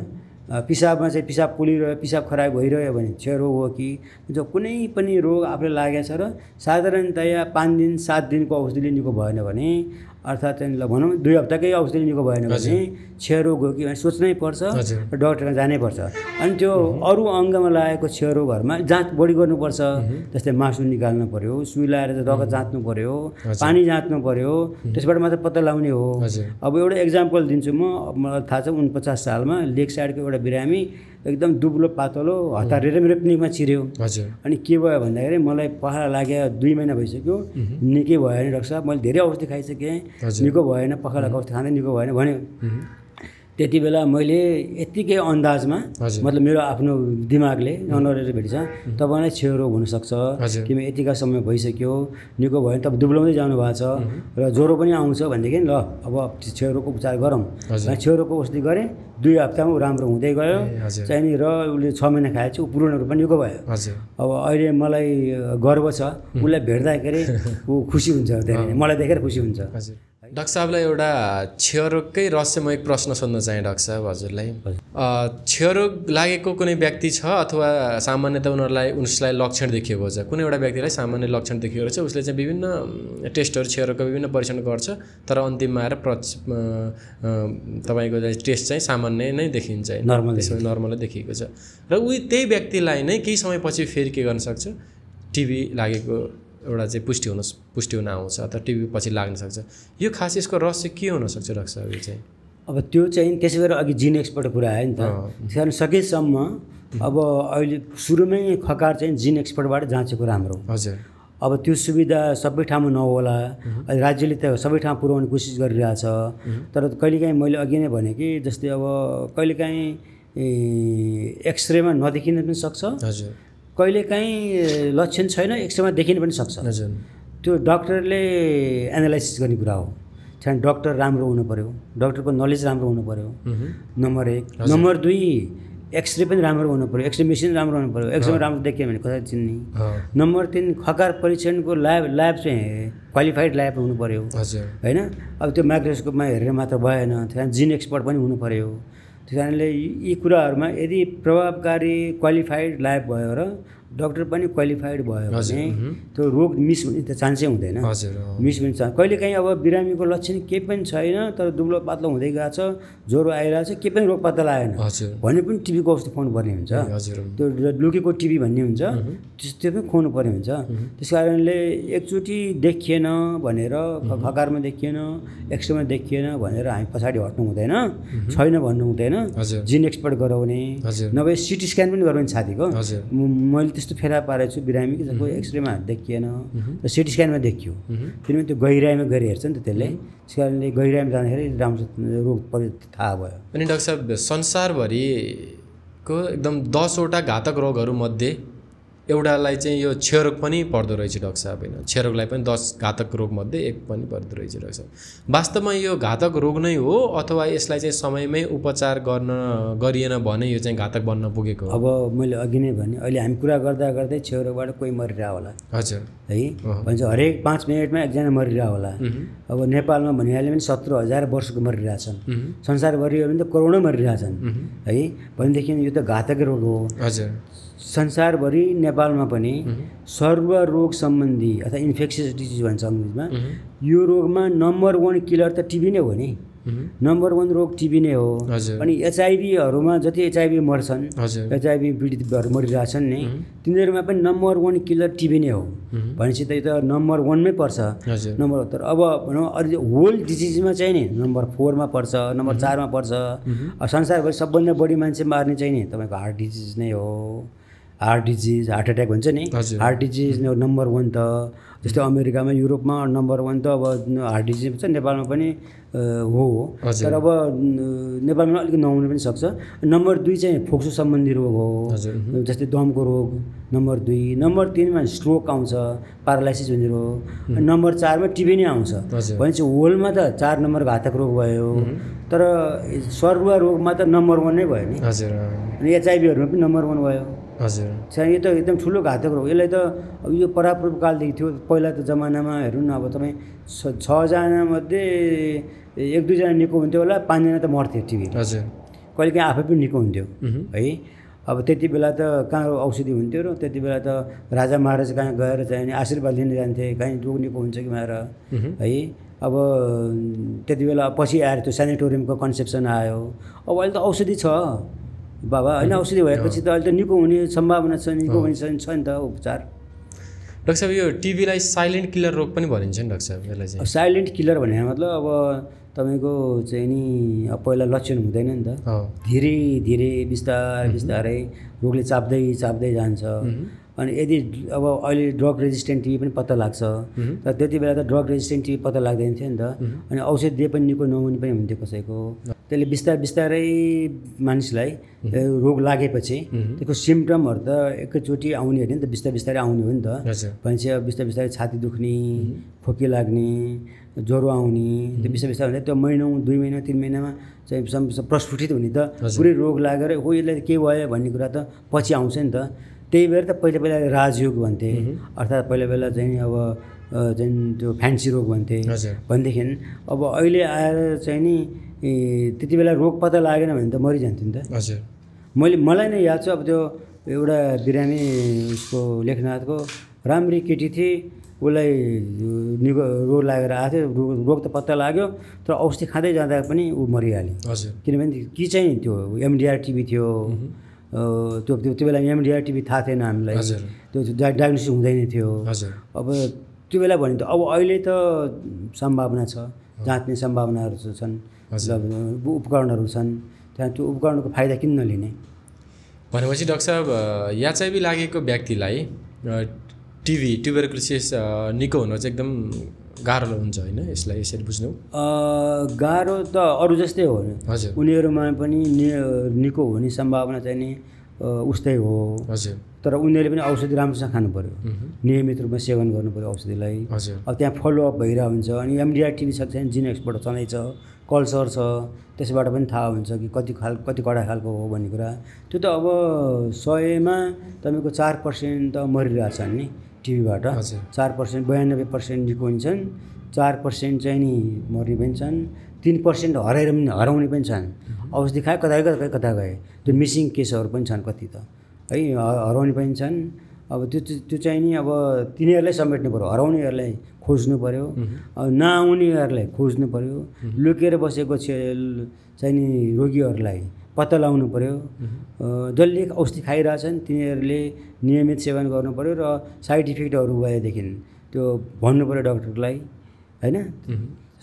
पिसाबमा चाहिँ पिसाब पोलिरह्यो, पिसाब खराब भइरह्यो भने क्षयरोग हो कि, जो कुनै पनि रोग आफूले लागेको छ र साधारणतया 5 दिन 7 दिनको औषधिले निको भएन भने, अर्थात् चाहिँ भनौँ 2 हप्ताकै औषधिले निको भएन भने क्षयरोग हो कि भने सोच्नै पर्छ र डक्टरमा जानै पर्छ। अनि त्यो अरू अङ्गमा लागेको क्षयरोगहरूमा जाँच बढी गर्नुपर्छ। जस्तै मासु निकाल्नु पऱ्यो, सुई लगाएर रगत जाँच्नु पऱ्यो, पानी जाँच्नु पऱ्यो, त्यसबाट मात्र पत्ता लगाउने हो। अब एउटा एक्जाम्पल दिन्छु मलाई थाहा छ 49 सालमा लेक साइडको एउटा बिरामी एकदम दुब्लो पातलो हतारेर मेरो क्लिनिकमा छिर्यो। अनि के भयो भन्दाखेरि मलाई पखाला लाग्यो, 2 महिना भइसक्यो, निकै भएन डाक्टर साहब, मैले धेरै औषधि खाइसकेँ, निको भएन, पखालाको औषधि खाँदै निको भएन भन्यो। त्यति बेला मैले यत्तिकै अन्दाजमा मतलब मेरो आफ्नो दिमागले ननरेर भेट्छ तपाईँलाई क्षयरोग हुनसक्छ किनभने यतिका समय भइसक्यो, निको भयो तब दुब्लाउँदै जानु भएको छ र ज्वरो पनि आउँछ भनेदेखि ल अब क्षयरोगको उपचार गरौँ। क्षयरोगको औषधि गरेँ, 2 हप्तामा राम्रो हुँदै गयो चाहिँ नि, र उसले 6 महिना खाएपछि ऊ पूर्ण रूपमा निको भयो। अब अहिले मलाई गर्व छ, उसलाई भेट्दाखेरि ऊ खुसी हुन्छ, धेरै मलाई देखेर खुसी हुन्छ। डाक्टर साहबलाई एउटा क्षयरोगकै रहस्यमय एक प्रश्न सोध्न चाहे डाक्टर साहब हजुरलाई। क्षयरोग लागेको कुनै व्यक्ति छ अथवा सामान्यतः उसलाई लक्षण देखिएको छ, कुनै एउटा व्यक्तिलाई सामान्य लक्षण देखिएको छ, उसले चाहिँ विभिन्न टेस्टहरू क्षयरोगको विभिन्न परीक्षण गर्छ, तर अन्तिममा आएर तपाईँको टेस्ट चाहिँ सामान्य नै देखिन्छ, नर्मलै देखिएको छ, र त्यही व्यक्तिलाई नै केही समयपछि फेरि के गर्न सक्छ, टिबी लागेको एउटा चाहिँ पुष्टि हुन आउँछ अथवा टिबी पछि लाग्न सक्छ। यो खास यसको रहस्य के हुनसक्छ डाक्टर साहब? यो चाहिँ अब त्यो चाहिँ त्यसै गरेर अघि जिन एक्सपर्ट कुरा आयो नि त, त्यस कारण सकेसम्म अब अहिले सुरुमै खकार चाहिँ जिन एक्सपर्टबाट जाँचेको राम्रो। हजुर। अब त्यो सुविधा सबै ठाउँमा नहोला, राज्यले त सबै ठाउँ पुर्याउने कोसिस गरिरहेछ, तर कहिलेकाहीँ मैले अघि नै भने कि जस्तै अब कहिलेकाहीँ एक्सरेमा नदेखिन पनि सक्छ, हजुर, कहिलेकाहीँ लक्षण छैन एक्सरेमा देखिन पनि सक्छ। त्यो डक्टरले एनालाइसिस गर्ने कुरा हो। त्यहाँ डक्टर राम्रो हुनु पऱ्यो, डक्टरको नलेज राम्रो हुनु पऱ्यो, नम्बर 1। नम्बर 2 एक्सरे पनि राम्रो हुनु पऱ्यो, एक्सरे मेसिन राम्रो हुनु पऱ्यो, एक्सरे राम्रो देखियो भने कसरी चिन्ने। नम्बर 3 खकार परीक्षणको ल्याब चाहिँ क्वालिफाइड ल्याब हुनु पऱ्यो होइन। अब त्यो माइक्रोस्कोपमा हेरेर मात्र भएन, त्यहाँ जिन एक्सपर्ट पनि हुनु पऱ्यो। त्यस कारणले यी कुराहरूमा यदि प्रभावकारी क्वालिफाइड ल्याब भयो र डक्टर पनि क्वालिफाइड भयो भने त्यो रोग मिस हुने त चान्सै हुँदैन। मिस हुने चान्स कहिलेकाहीँ अब बिरामीको लक्षण केही पनि छैन, तर दुब्लो पातलो हुँदै गएको छ, ज्वरो आइरहेको छ, केही पनि रोग पत्ता लागेन भने पनि टिबीको औषधि खुवाउनु पर्ने हुन्छ। त्यो लुकेको टिबी भन्ने हुन्छ, त्यो पनि खुवाउनु पर्ने हुन्छ। त्यस कारणले एकचोटि देखिएन भनेर, खकारमा देखिएन, एक्सरेमा देखिएन भनेर हामी पछाडि हट्नु हुँदैन, छैन भन्नु हुँदैन। जिन एक्सपर्ट गराउने, नभए सिटी स्क्यान पनि गराउने छातीको। मैले त्यस्तो फेला पारेको छु बिरामी कि जसको एक्सरेमा देखिएन र सिटी स्क्यानमा देखियो, किनभने त्यो गहिराइमा गएर हेर्छ नि त त्यसले, त्यस कारणले गहिराइमा जाँदाखेरि राम्रो रोग थाहा भयो। अनि डाक्टर साहब संसारभरिको एकदम 10वटा घातक रोगहरूमध्ये एउटालाई चाहिँ यो क्षयरोग पनि पर्दो रहेछ डाक्टर साहब होइन, क्षयरोगलाई पनि 10 घातक रोगमध्ये एक पनि पर्दो रहेछ डाक्टर साहब। वास्तवमा यो घातक रोग नै हो अथवा यसलाई चाहिँ समयमै उपचार गरिएन भने यो चाहिँ घातक बन्न पुगेको हो? अब मैले अघि नै भने अहिले हामी कुरा गर्दा गर्दै क्षयरोगबाट कोही मरिरह होला। हजुर है भन्छ हरेक 5 मिनटमा एकजना मरिरह होला। अब नेपालमा भनिहाल्यो भने 17,000 वर्षको मरिरहेछन्, संसारभरि हो भने त करोडौँ मरिरहेछन् है। भनेदेखि यो त घातक रोग हो। हजुर संसारभरि नेपालमा पनि सर्वरोग सम्बन्धी अथवा इन्फेक्सियस डिजिज भन्छ अङ्ग्रेजीमा, यो रोगमा नम्बर 1 किलर त टिबी नै हो नि। नम्बर 1 रोग टिबी नै हो। अनि एचआइभीहरूमा जति एचआइभी मर्छन्, एचआइभी पीडितहरू मरिरहेछन् नि, तिनीहरूमा पनि नम्बर 1 किलर टिबी नै हो। भनेपछि त यो त नम्बर 1 मै पर्छ नम्बर। तर अब भनौँ होल डिजिजमा चाहिँ नि नम्बर 4 मा पर्छ, नम्बर 4 मा पर्छ। संसारभरि सबभन्दा बढी मान्छे मार्ने चाहिँ नि तपाईँको हार्ट डिजिज नै हो। हार्ट डिजिज, हार्ट एट्याक भन्छ नि, हार्ट डिजिज नम्बर 1 त। जस्तै अमेरिकामा युरोपमा नम्बर 1 त अब हार्ट डिजिज छ, नेपालमा पनि हो। तर अब नेपालमा अलिकति नहुन पनि सक्छ। नम्बर 2 चाहिँ फोक्सो सम्बन्धी रोग हो, जस्तै दमको रोग नम्बर 2। नम्बर 3 मा स्ट्रोक आउँछ, प्यारालाइसिस हुने रोग। नम्बर 4 मा टिबी नै आउँछ। भनेपछि होलमा त 4 नम्बर घातक रोग भयो। तर सर्व रोगमा त नम्बर 1 नै भयो नि। अनि एचआइभीहरूमा पनि नम्बर 1 भयो। हजुर चाहिँ यो त एकदम ठुलो घातक रोग। यसलाई त अब यो परापूर्व कालदेखि थियो। पहिला त जमानामा हेर्नु न, अब तपाईँ 6 जनामध्ये 1-2 जना निको हुन्थ्यो होला, 5 जना त मर्थ्यो टिबी। हजुर कहिलेकाहीँ आफै पनि निको हुन्थ्यो है। अब त्यति बेला त कहाँ औषधि हुन्थ्यो र त्यति बेला त राजा महाराज कहाँ गएर चाहिँ आशीर्वाद लिन जान्थे, कहीँ रोग निको हुन्छ कि भनेर है। अब त्यति बेला पछि आएर त्यो सेनेटोरियमको कन्सेप्सन आयो। अब अहिले त औषधि छ बाबा होइन, औषधि भएपछि त अहिले त निको हुने सम्भावना छ, निको हुने छ नि त उपचार। डाक्टर साहब यो टिबीलाई साइलेन्ट किलर रोग पनि भनिन्छ नि डाक्टर साहब? यसलाई चाहिँ साइलेन्ट किलर भने मतलब अब तपाईँको चाहिँ नि अब पहिला लक्षण हुँदैन नि त, धीरे धीरे बिस्तारै बिस्तारै रोगले चाप्दै चाप्दै जान्छ। अनि यदि अब अहिले ड्रग रेजिस्टेन्ट टिबी पनि पत्ता लाग्छ, तर त्यति बेला त ड्रग रेजिस्टेन्ट टिबी पत्ता लाग्दैन थियो नि त। अनि औषध दिए पनि निको नहुने पनि हुन्थ्यो कसैको। त्यसले बिस्तारै बिस्तारै मानिसलाई रोग लागेपछि त्यसको सिम्पटमहरू त एकैचोटि आउने होइन नि त, बिस्तारै बिस्तारै आउने हो नि त। भनेपछि अब बिस्तारै बिस्तारै छाती दुख्ने, खोकी लाग्ने, ज्वरो आउने, त्यो बिस्तारै बिस्तारै हुँदा त्यो महिनौ 2 महिना 3 महिनामा चाहिँ प्रस्फुटित हुने त पुरै रोग लागेर हो यसलाई के भयो भन्ने कुरा त पछि आउँछ नि त। त्यही भएर त पहिला पहिला राजयोग भन्थे, अर्थात् पहिला पहिला चाहिँ अब चाहिँ त्यो फ्यान्सी रोग भन्थे। भनेदेखि अब अहिले आएर चाहिँ नि त्यति बेला रोग पत्ता लागेन भने त मरिजान्थ्यो नि त। मलाई नै याद छ, अब त्यो एउटा बिरामी उसको लेखनाथको राम्री केटी थिए, उसलाई निको रोग लागेर आएको थियो। रोग त पत्ता लाग्यो, तर औषधि खाँदै जाँदा पनि ऊ मरिहाल्यो। किनभने कि चाहिँ त्यो एमडिआर टिबी थियो। त्यो बेला एमडिआर टिबी थाहा थिएन हामीलाई, त्यो डायग्नोसिस हुँदैन थियो। अब त्यो बेला भने त अब अहिले त सम्भावना छ, जाँच्ने सम्भावनाहरू छन्, उपकरणहरू छन्, त्यहाँ त्यो उपकरणको फाइदा किन नलिने? भनेपछि डाक्टर साहब एचआइभी लागेको व्यक्तिलाई ट्युबरकुलोसिस निको हुन चाहिँ एकदम गाह्रो हुन्छ होइन? यसलाई यसरी बुझ्नु गाह्रो त अरू जस्तै हो। उनीहरूमा पनि निको हुने सम्भावना चाहिँ नि उस्तै हो। तर उनीहरूले पनि औषधि राम्रोसँग खानु पऱ्यो, नियमित रूपमा सेवन गर्नु पऱ्यो औषधिलाई। अब त्यहाँ फलोअप भइरहेको हुन्छ। अनि एमडिआर टिबी सक्छ भने जिनोएक्सबाट छँदैछ, कल्चर छ, त्यसबाट पनि थाहा हुन्छ कि कति कडा खालको हो भन्ने कुरा। त्यो त अब 100मा तपाईँको 4% त मरिरहेछन् नि टिबीबाट। 4% 92% निको हुन्छन्, 4% चाहिँ नि मर्ने पनि छन्, 3% हराउने पनि छन्। औषधि खाए कता गए, त्यो मिसिङ केसहरू पनि छन् कति त है, हराउने पनि छन्। अब त्यो चाहिँ नि अब तिनीहरूलाई समेट्नु पऱ्यो, हराउनेहरूलाई खोज्नु पऱ्यो, नआउनेहरूलाई खोज्नु पऱ्यो, लुकेर बसेको चाहिँ नि रोगीहरूलाई पत्ता लगाउनु पऱ्यो। जसले औषधि खाइरहेछन् तिनीहरूले नियमित सेवन गर्नु पऱ्यो र साइड इफेक्टहरू भएदेखि त्यो भन्नु पऱ्यो डक्टरलाई होइन।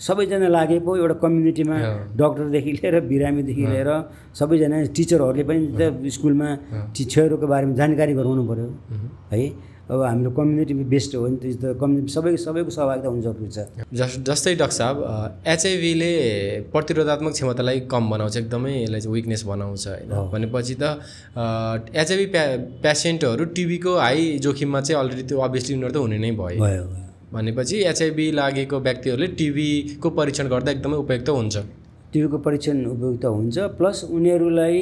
सबैजना लागे पो एउटा कम्युनिटीमा डक्टरदेखि लिएर बिरामीदेखि लिएर सबैजना टिचरहरूले पनि स्कुलमा क्षयरोगको बारेमा जानकारी गराउनु पऱ्यो है। अब हाम्रो कम्युनिटी बेस्ड हो नि त, कम्युनिटी सबैको सहभागिता हुन जरुरी छ। जस्तै डाक्टर साहब एचआइभीले प्रतिरोधात्मक क्षमतालाई कम बनाउँछ, एकदमै यसलाई चाहिँ विकनेस बनाउँछ होइन। भनेपछि त एचआइभी पेसेन्टहरू टिबीको हाई जोखिममा चाहिँ अलरेडी त्यो अभियसली उनीहरू त हुने नै भयो। भनेपछि एचआइभी लागेको व्यक्तिहरूले टिबीको परीक्षण गर्दा एकदमै उपयुक्त हुन्छ। टिबीको परीक्षण उपयुक्त हुन्छ, प्लस उनीहरूलाई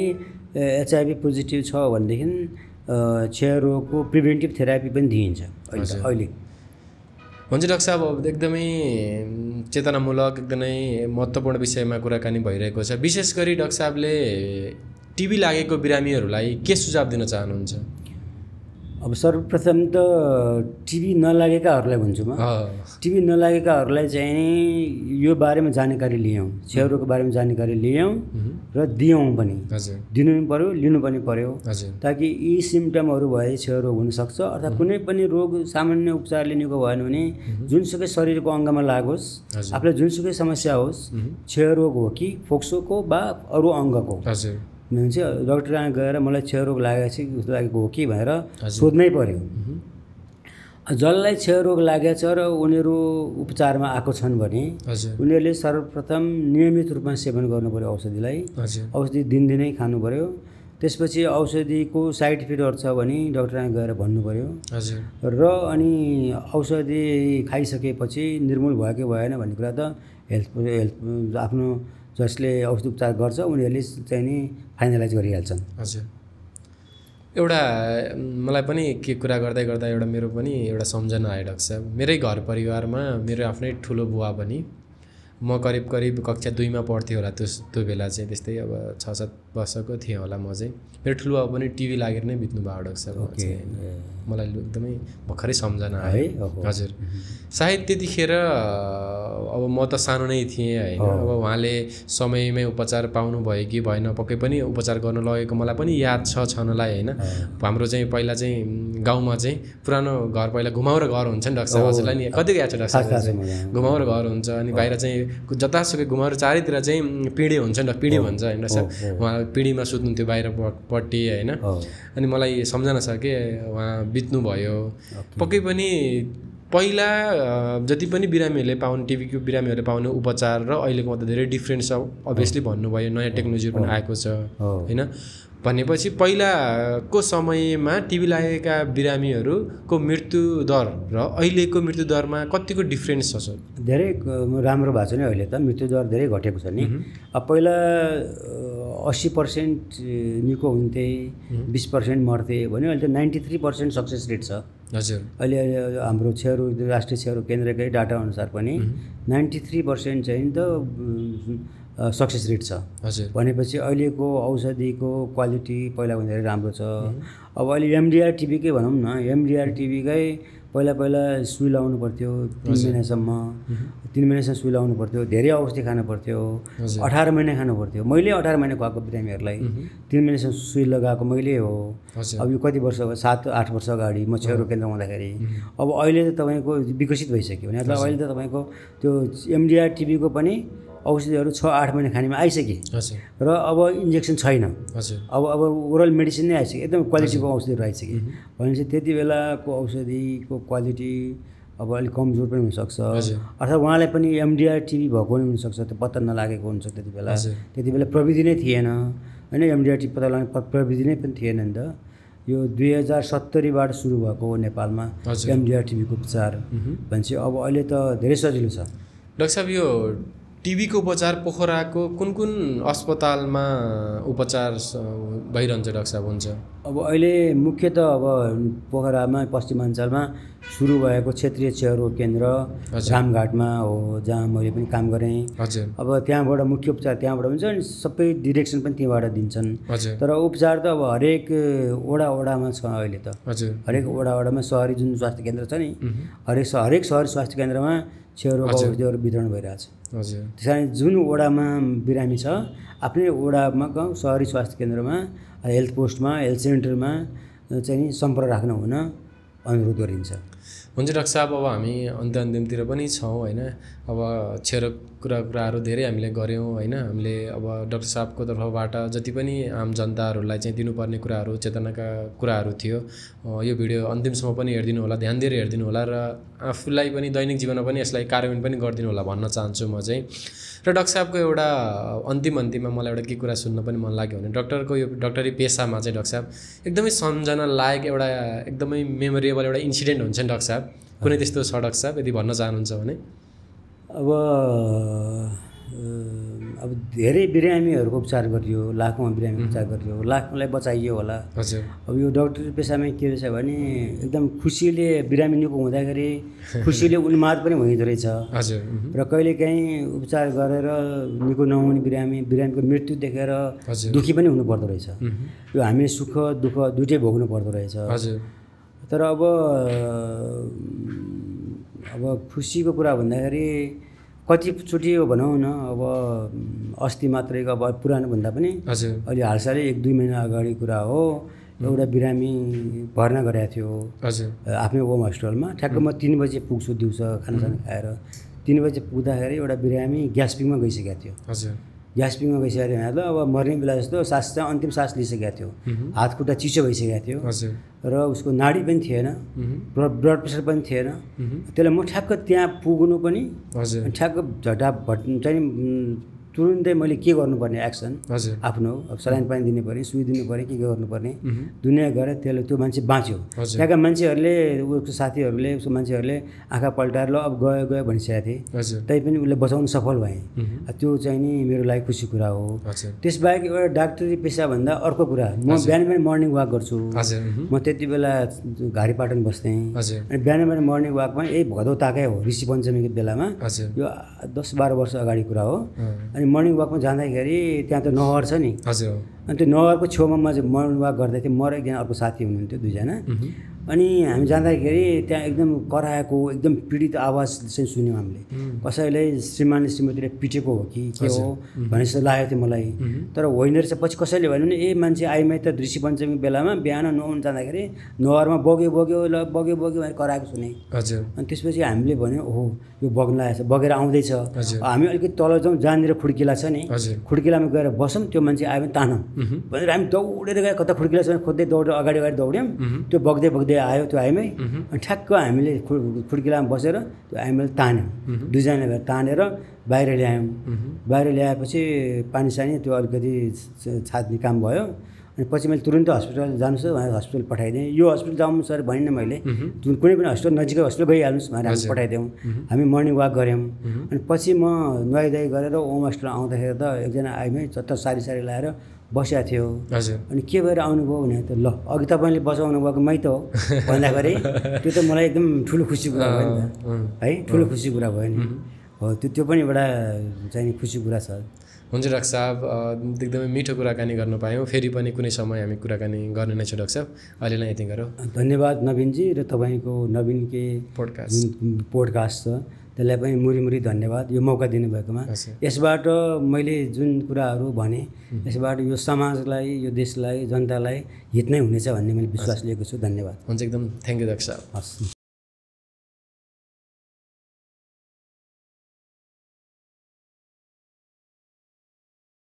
एचआइभी पोजिटिभ छ भनेदेखि क्षयरोगको प्रिभेन्टिभ थेरापी पनि दिइन्छ अहिले। हुन्छ डाक्टर साहब, अब एकदमै चेतनामूलक एकदमै महत्त्वपूर्ण विषयमा कुराकानी भइरहेको छ। विशेष गरी डाक्टर साहबले टिबी लागेको बिरामीहरूलाई के सुझाव दिन चाहनुहुन्छ? अब सर्वप्रथम त टिबी नलागेकाहरूलाई भन्छु म, टिबी नलागेकाहरूलाई चाहिँ यो बारेमा जानकारी लियौँ, क्षयरोगको बारेमा जानकारी लियौँ र दियौँ पनि, दिनु पनि पर्यो, लिनु पनि पर्यो, ताकि यी सिम्टमहरू भए क्षयरोग हुनसक्छ। अर्थात् कुनै पनि रोग सामान्य उपचारले निको भएन भने जुनसुकै शरीरको अङ्गमा लागोस्, आफूलाई जुनसुकै समस्या होस्, क्षयरोग हो कि फोक्सोको वा अरू अङ्गको, चाहिँ डक्टर कहाँ गएर मलाई क्षयरोग लागेको हो कि भनेर सोध्नै पर्यो। जसलाई क्षयरोग लागेको छ र उनीहरू उपचारमा आएको छन् भने उनीहरूले सर्वप्रथम नियमित रूपमा सेवन गर्नु पर्यो औषधिलाई, औषधि दिनदिनै खानु पर्यो। त्यसपछि औषधिको साइड इफेक्टहरू छ भने डक्टर कहाँ गएर भन्नु पर्यो र अनि औषधि खाइसकेपछि निर्मूल भयो कि भएन भन्ने कुरा त हेल्थ आफ्नो जसले औषधि उपचार गर्छ उनीहरूले चाहिँ नि फाइनलाइज गरिहाल्छन्। हजुर, एउटा मलाई पनि के कुरा गर्दा एउटा मेरो पनि एउटा सम्झना आयो डाक्टर साहब। मेरै घर परिवारमा मेरो आफ्नै ठुलो बुवा पनि, म करिब कक्षा 2 मा पढ्थेँ होला त्यो बेला चाहिँ, त्यस्तै अब 6-7 वर्षको थिएँ होला म चाहिँ। मेरो ठुलो बुवा पनि टिबी लागेर नै बित्नु भयो डाक्टर साहब। मलाई एकदमै भर्खरै सम्झना आयो। हजुर, सायद त्यतिखेर अब म त सानो नै थिएँ होइन। अब उहाँले समयमै उपचार पाउनु भयो कि भएन, पक्कै पनि उपचार गर्न लगेको मलाई पनि याद छनलाई होइन। हाम्रो चाहिँ पहिला चाहिँ गाउँमा चाहिँ पुरानो घर, पहिला घुमाउरो घर हुन्छ नि डाक्टर साहब, हजुरलाई नि कतिको याद छ डाक्टर साहब? घुमाउरो घर हुन्छ अनि बाहिर चाहिँ जतासुकै घुमाउरो चारैतिर चाहिँ पिँढी हुन्छ नि, पिँढी भन्छ होइन डाक्टर साहब। उहाँ पिँढीमा सुत्नुहुन्थ्यो बाहिरपट्टि होइन। अनि मलाई सम्झना छ कि उहाँ बित्नु भयो। पक्कै पनि पहिला जति पनि बिरामीहरूले पाउने, टिबीको बिरामीहरूले पाउने उपचार र अहिलेकोमा त धेरै डिफ्रेन्स छ अभियसली भन्नुभयो, नयाँ टेक्नोलोजीहरू पनि आएको छ होइन। भनेपछि पहिलाको समयमा टिबी लागेका बिरामीहरूको मृत्यु दर र अहिलेको मृत्यु दरमा कतिको डिफ्रेन्स छ सर? धेरै राम्रो भएको छ नि अहिले त, मृत्यु दर धेरै घटेको छ नि। अब पहिला 80% निको हुन्थे, 20% मर्थे भने अहिले त 93% सक्सेस रेट छ। हजुर, अहिले हाम्रो क्षयरोग राष्ट्रिय क्षयरोग केन्द्रकै डाटा अनुसार पनि 93% चाहिँ त सक्सेस रेट छ। हजुर, भनेपछि अहिलेको औषधिको क्वालिटी पहिलाको धेरै राम्रो छ। अब अहिले एमडिआर टिबीकै भनौँ न, एमडिआर टिबीकै पहिला सुई लगाउनु पर्थ्यो 3 महिनासम्म, 3 महिनासम्म सुई लगाउनु पर्थ्यो, धेरै औषधि खानु पर्थ्यो, 18 महिना खानु पर्थ्यो। मैले 18 महिना खुवाएको बिरामीहरूलाई 3 महिनासम्म सुई लगाएको मैले हो। अब यो कति वर्ष भयो, 7-8 वर्ष अगाडि म क्षयरोग केन्द्रमा हुँदाखेरि। अब अहिले त तपाईँको विकसित भइसक्यो भने अहिले त तपाईँको त्यो एमडिआर टिबीको पनि औषधिहरू 6-8 महिना खानेमा आइसके र अब इन्जेक्सन छैन। अब ओरल मेडिसिन नै आइसक्यो, एकदम क्वालिटीको औषधिहरू आइसके। भनेपछि त्यति बेलाको औषधिको क्वालिटी अब अलिक कमजोर पनि हुनसक्छ। अर्थात् उहाँलाई पनि एमडिआर टिबी भएको पनि हुनसक्छ, त्यो पत्ता नलागेको हुन्छ त्यति बेला प्रविधि नै थिएन होइन। एमडिआर टिबी पत्ता लाग्ने प्रविधि नै पनि थिएन नि त। यो 2070बाट सुरु भएको हो नेपालमा एमडिआर टिबीको उपचार भनेपछि अब अहिले त धेरै सजिलो छ। डाक्टर साहब, यो टिबीको उपचार पोखराको कुन अस्पतालमा उपचार भइरहन्छ डाक्टर साहब? हुन्छ, अब अहिले मुख्यतः अब पोखरामा पश्चिमाञ्चलमा सुरु भएको क्षेत्रीय क्षयरोग केन्द्र रामघाटमा हो, जहाँ मैले पनि काम गरेँ। हजुर, अब त्यहाँबाट मुख्य उपचार त्यहाँबाट हुन्छ अनि सबै डिरेक्सन पनि त्यहाँबाट दिन्छन्। तर उपचार त अब हरेक वडामा छ अहिले त। हजुर, हरेक वडामा सहरी जुन स्वास्थ्य केन्द्र छ नि, हरेक सहरी स्वास्थ्य केन्द्रमा क्षयरोग औषधिहरू वितरण भइरहेछ। हजुर, त्यस कारण जुन वडामा बिरामी छ आफ्नै वडामा सहरी स्वास्थ्य केन्द्रमा, हेल्थ पोस्टमा, हेल्थ सेन्टरमा चाहिँ सम्पर्क राख्न हुन अनुरोध गरिन्छ। हुन्छ डाक्टर साहब, अब हामी अन्तिमतिर पनि छौँ होइन। अब छेर कुराहरू धेरै हामीले गऱ्यौँ होइन। हामीले अब डाक्टर साहबको तर्फबाट जति पनि आम जनताहरूलाई चाहिँ दिनुपर्ने कुराहरू, चेतनाका कुराहरू थियो, यो भिडियो अन्तिमसम्म पनि हेरिदिनु होला, ध्यान दिएर हेरिदिनु होला र आफूलाई पनि दैनिक जीवनमा पनि यसलाई कार्यान्वयन पनि गरिदिनु होला भन्न चाहन्छु म चाहिँ। र डाक्टर साहबको एउटा अन्तिममा मलाई एउटा के कुरा सुन्न पनि मन लाग्यो भने, डक्टरको यो डक्टरी पेसामा चाहिँ डाक्टर साहब एकदमै सम्झना लायक एउटा एकदमै मेमोरेबल एउटा इन्सिडेन्ट हुन्छ नि डाक्टर साहब, कुनै त्यस्तो छ डाक्टर साहब यदि भन्न चाहनुहुन्छ भने? अब धेरै बिरामीहरूको उपचार गरियो, लाखौँ बिरामीको उपचार गरियो, लाखौँलाई बचाइयो होला। हजुर। अब यो डक्टरी पेसामा के रहेछ भने एकदम खुसीले बिरामी निको हुँदाखेरि खुसीले उन्माद पनि हुँदो रहेछ। हजुर। र कहिलेकाहीँ उपचार गरेर निको नहुने बिरामीको मृत्यु देखेर दुःखी पनि हुनुपर्दो रहेछ। यो हामीले सुख दुःख दुइटै भोग्नु पर्दो रहेछ। हजुर। तर अब खुसीको कुरा भन्दाखेरि कतिचोटि हो भनौँ न, अब अस्ति मात्रै अब पुरानो भन्दा पनि अहिले हालसालै 1-2 महिना अगाडि कुरा हो, एउटा बिरामी भर्ना गरेको थियो आफ्नै होम हस्पिटलमा। ठ्याक्क म 3 बजे पुग्छु दिउँसो खानासाना खाएर। 3 बजे पुग्दाखेरि एउटा बिरामी ग्यास्ट्रिकमा गइसकेको थियो। ग्यास्ट्रिकमा गइसकेको थियो भने त अब मर्ने बेला जस्तो सास चाहिँ अन्तिम सास लिइसकेको थियो, हात खुट्टा चिसो भइसकेको थियो र उसको नाडी पनि थिएन, ब्लड प्रेसर पनि थिएन। त्यसलाई म ठ्याक्क त्यहाँ पुग्नु पनि ठ्याक्क झटाभट चाहिँ तुरुन्तै मैले के गर्नुपर्ने एक्सन आफ्नो, अब सलाइन पानी दिनु पर्ने, सुई दिनु पर्ने, के गर्नुपर्ने दुनियाँ गरेँ। त्यसले त्यो मान्छे बाँच्यो। त्यहाँका मान्छेहरूले, उसको साथीहरूले, उसको मान्छेहरूले आँखा पल्टाएर ल अब गयो भनिसकेको थिएँ, तैपनि उसले बचाउनु सफल भएँ। त्यो चाहिँ नि मेरो लागि खुसी कुरा हो। त्यसबाहेक एउटा डाक्टरी पेसाभन्दा अर्को कुरा, म बिहान मर्निङ वाक गर्छु। म त्यति बेला घारीपाटन बस्थेँ अनि बिहान मर्निङ वाकमा यही भदौ ताकै हो, ऋषि पञ्चमीको बेलामा, यो 10-12 वर्ष अगाडि कुरा हो। अनि मर्निङ वाकमा जाँदाखेरि त्यहाँ त नहर छ नि, अनि त्यो नहरको छेउमा म चाहिँ मर्निङ वाक गर्दै थिएँ। म र एकजना अर्को साथी हुनुहुन्थ्यो, 2जना। अनि हामी जाँदाखेरि त्यहाँ एकदम कराएको एकदम पीडित आवाज चाहिँ सुन्यौँ हामीले। कसैले श्रीमानले श्रीमतीले पिटेको हो कि के हो भने जस्तो लागेको थियो मलाई। तर होइन रहेछ। पछि कसैले भन्यो भने ए मान्छे आइमै त ऋषि पञ्चमी बेलामा बिहान नुहाउन जाँदाखेरि नहरमा बग्यो भनेर कराएको सुने। अनि त्यसपछि हामीले भन्यो ओहो यो बग्न लागेको छ, बगेर आउँदैछ। हामी अलिकति तल जाउँ, जहाँनिर खुड्किला छ नि, खुड्किलामा गएर बसौँ, त्यो मान्छे आयो भने तानौँ भनेर हामी दौडेर गएर कता खुड्किला छ खोज्दै दौडेर अगाडि दौड्यौँ। त्यो बग्दै आयो त्यो आइमै। अनि ठ्याक्क हामीले खुड्किलामा बसेर त्यो आइमाले तान्यौँ, 2जना भएर तानेर बाहिर ल्यायौँ। बाहिर ल्याएपछि पानी सानी त्यो अलिकति छाड्ने काम भयो। अनि पछि मैले तुरुन्तै हस्पिटल जानुहोस् भनेर हस्पिटल पठाइदिएँ। यो हस्पिटल जाउँ सर भनिनँ मैले, कुनै पनि हस्पिटल नजिकै हस्पिटल गइहाल्नुहोस् भनेर हामी पठाइदियौँ। हामी मर्निङ वाक गऱ्यौँ। अनि पछि म नुहाइधुवाइ गरेर होम हस्पिटल आउँदाखेरि त एकजना आइमै चट्ट सारी लाएर बसेको थियो। अनि के भएर आउनुभयो भने त ल अघि तपाईँले बचाउनु भएको मै त हो भन्दाखेरि त्यो त मलाई एकदम ठुलो खुसी कुरा भयो नि त है, ठुलो खुसी कुरा भयो नि हो। त्यो पनि एउटा चाहिँ खुसी कुरा छ। हुन्छ डाक्टर साहब, एकदमै मिठो कुराकानी गर्न पायौँ। फेरि पनि कुनै समय हामी कुराकानी गर्ने नै छौँ डाक्टर साहब। अहिलेलाई यति गरौँ। धन्यवाद नवीनजी, र तपाईँको नवीन के पोडकास्ट छ त्यसलाई पनि मुरी धन्यवाद यो मौका दिनुभएकोमा। यसबाट मैले जुन कुराहरू भने यसबाट यो समाजलाई, यो देशलाई, जनतालाई हित नै हुनेछ भन्ने मैले विश्वास लिएको छु। धन्यवाद। हुन्छ, एकदम थ्याङ्क यू डाक्टर साहब। हस्।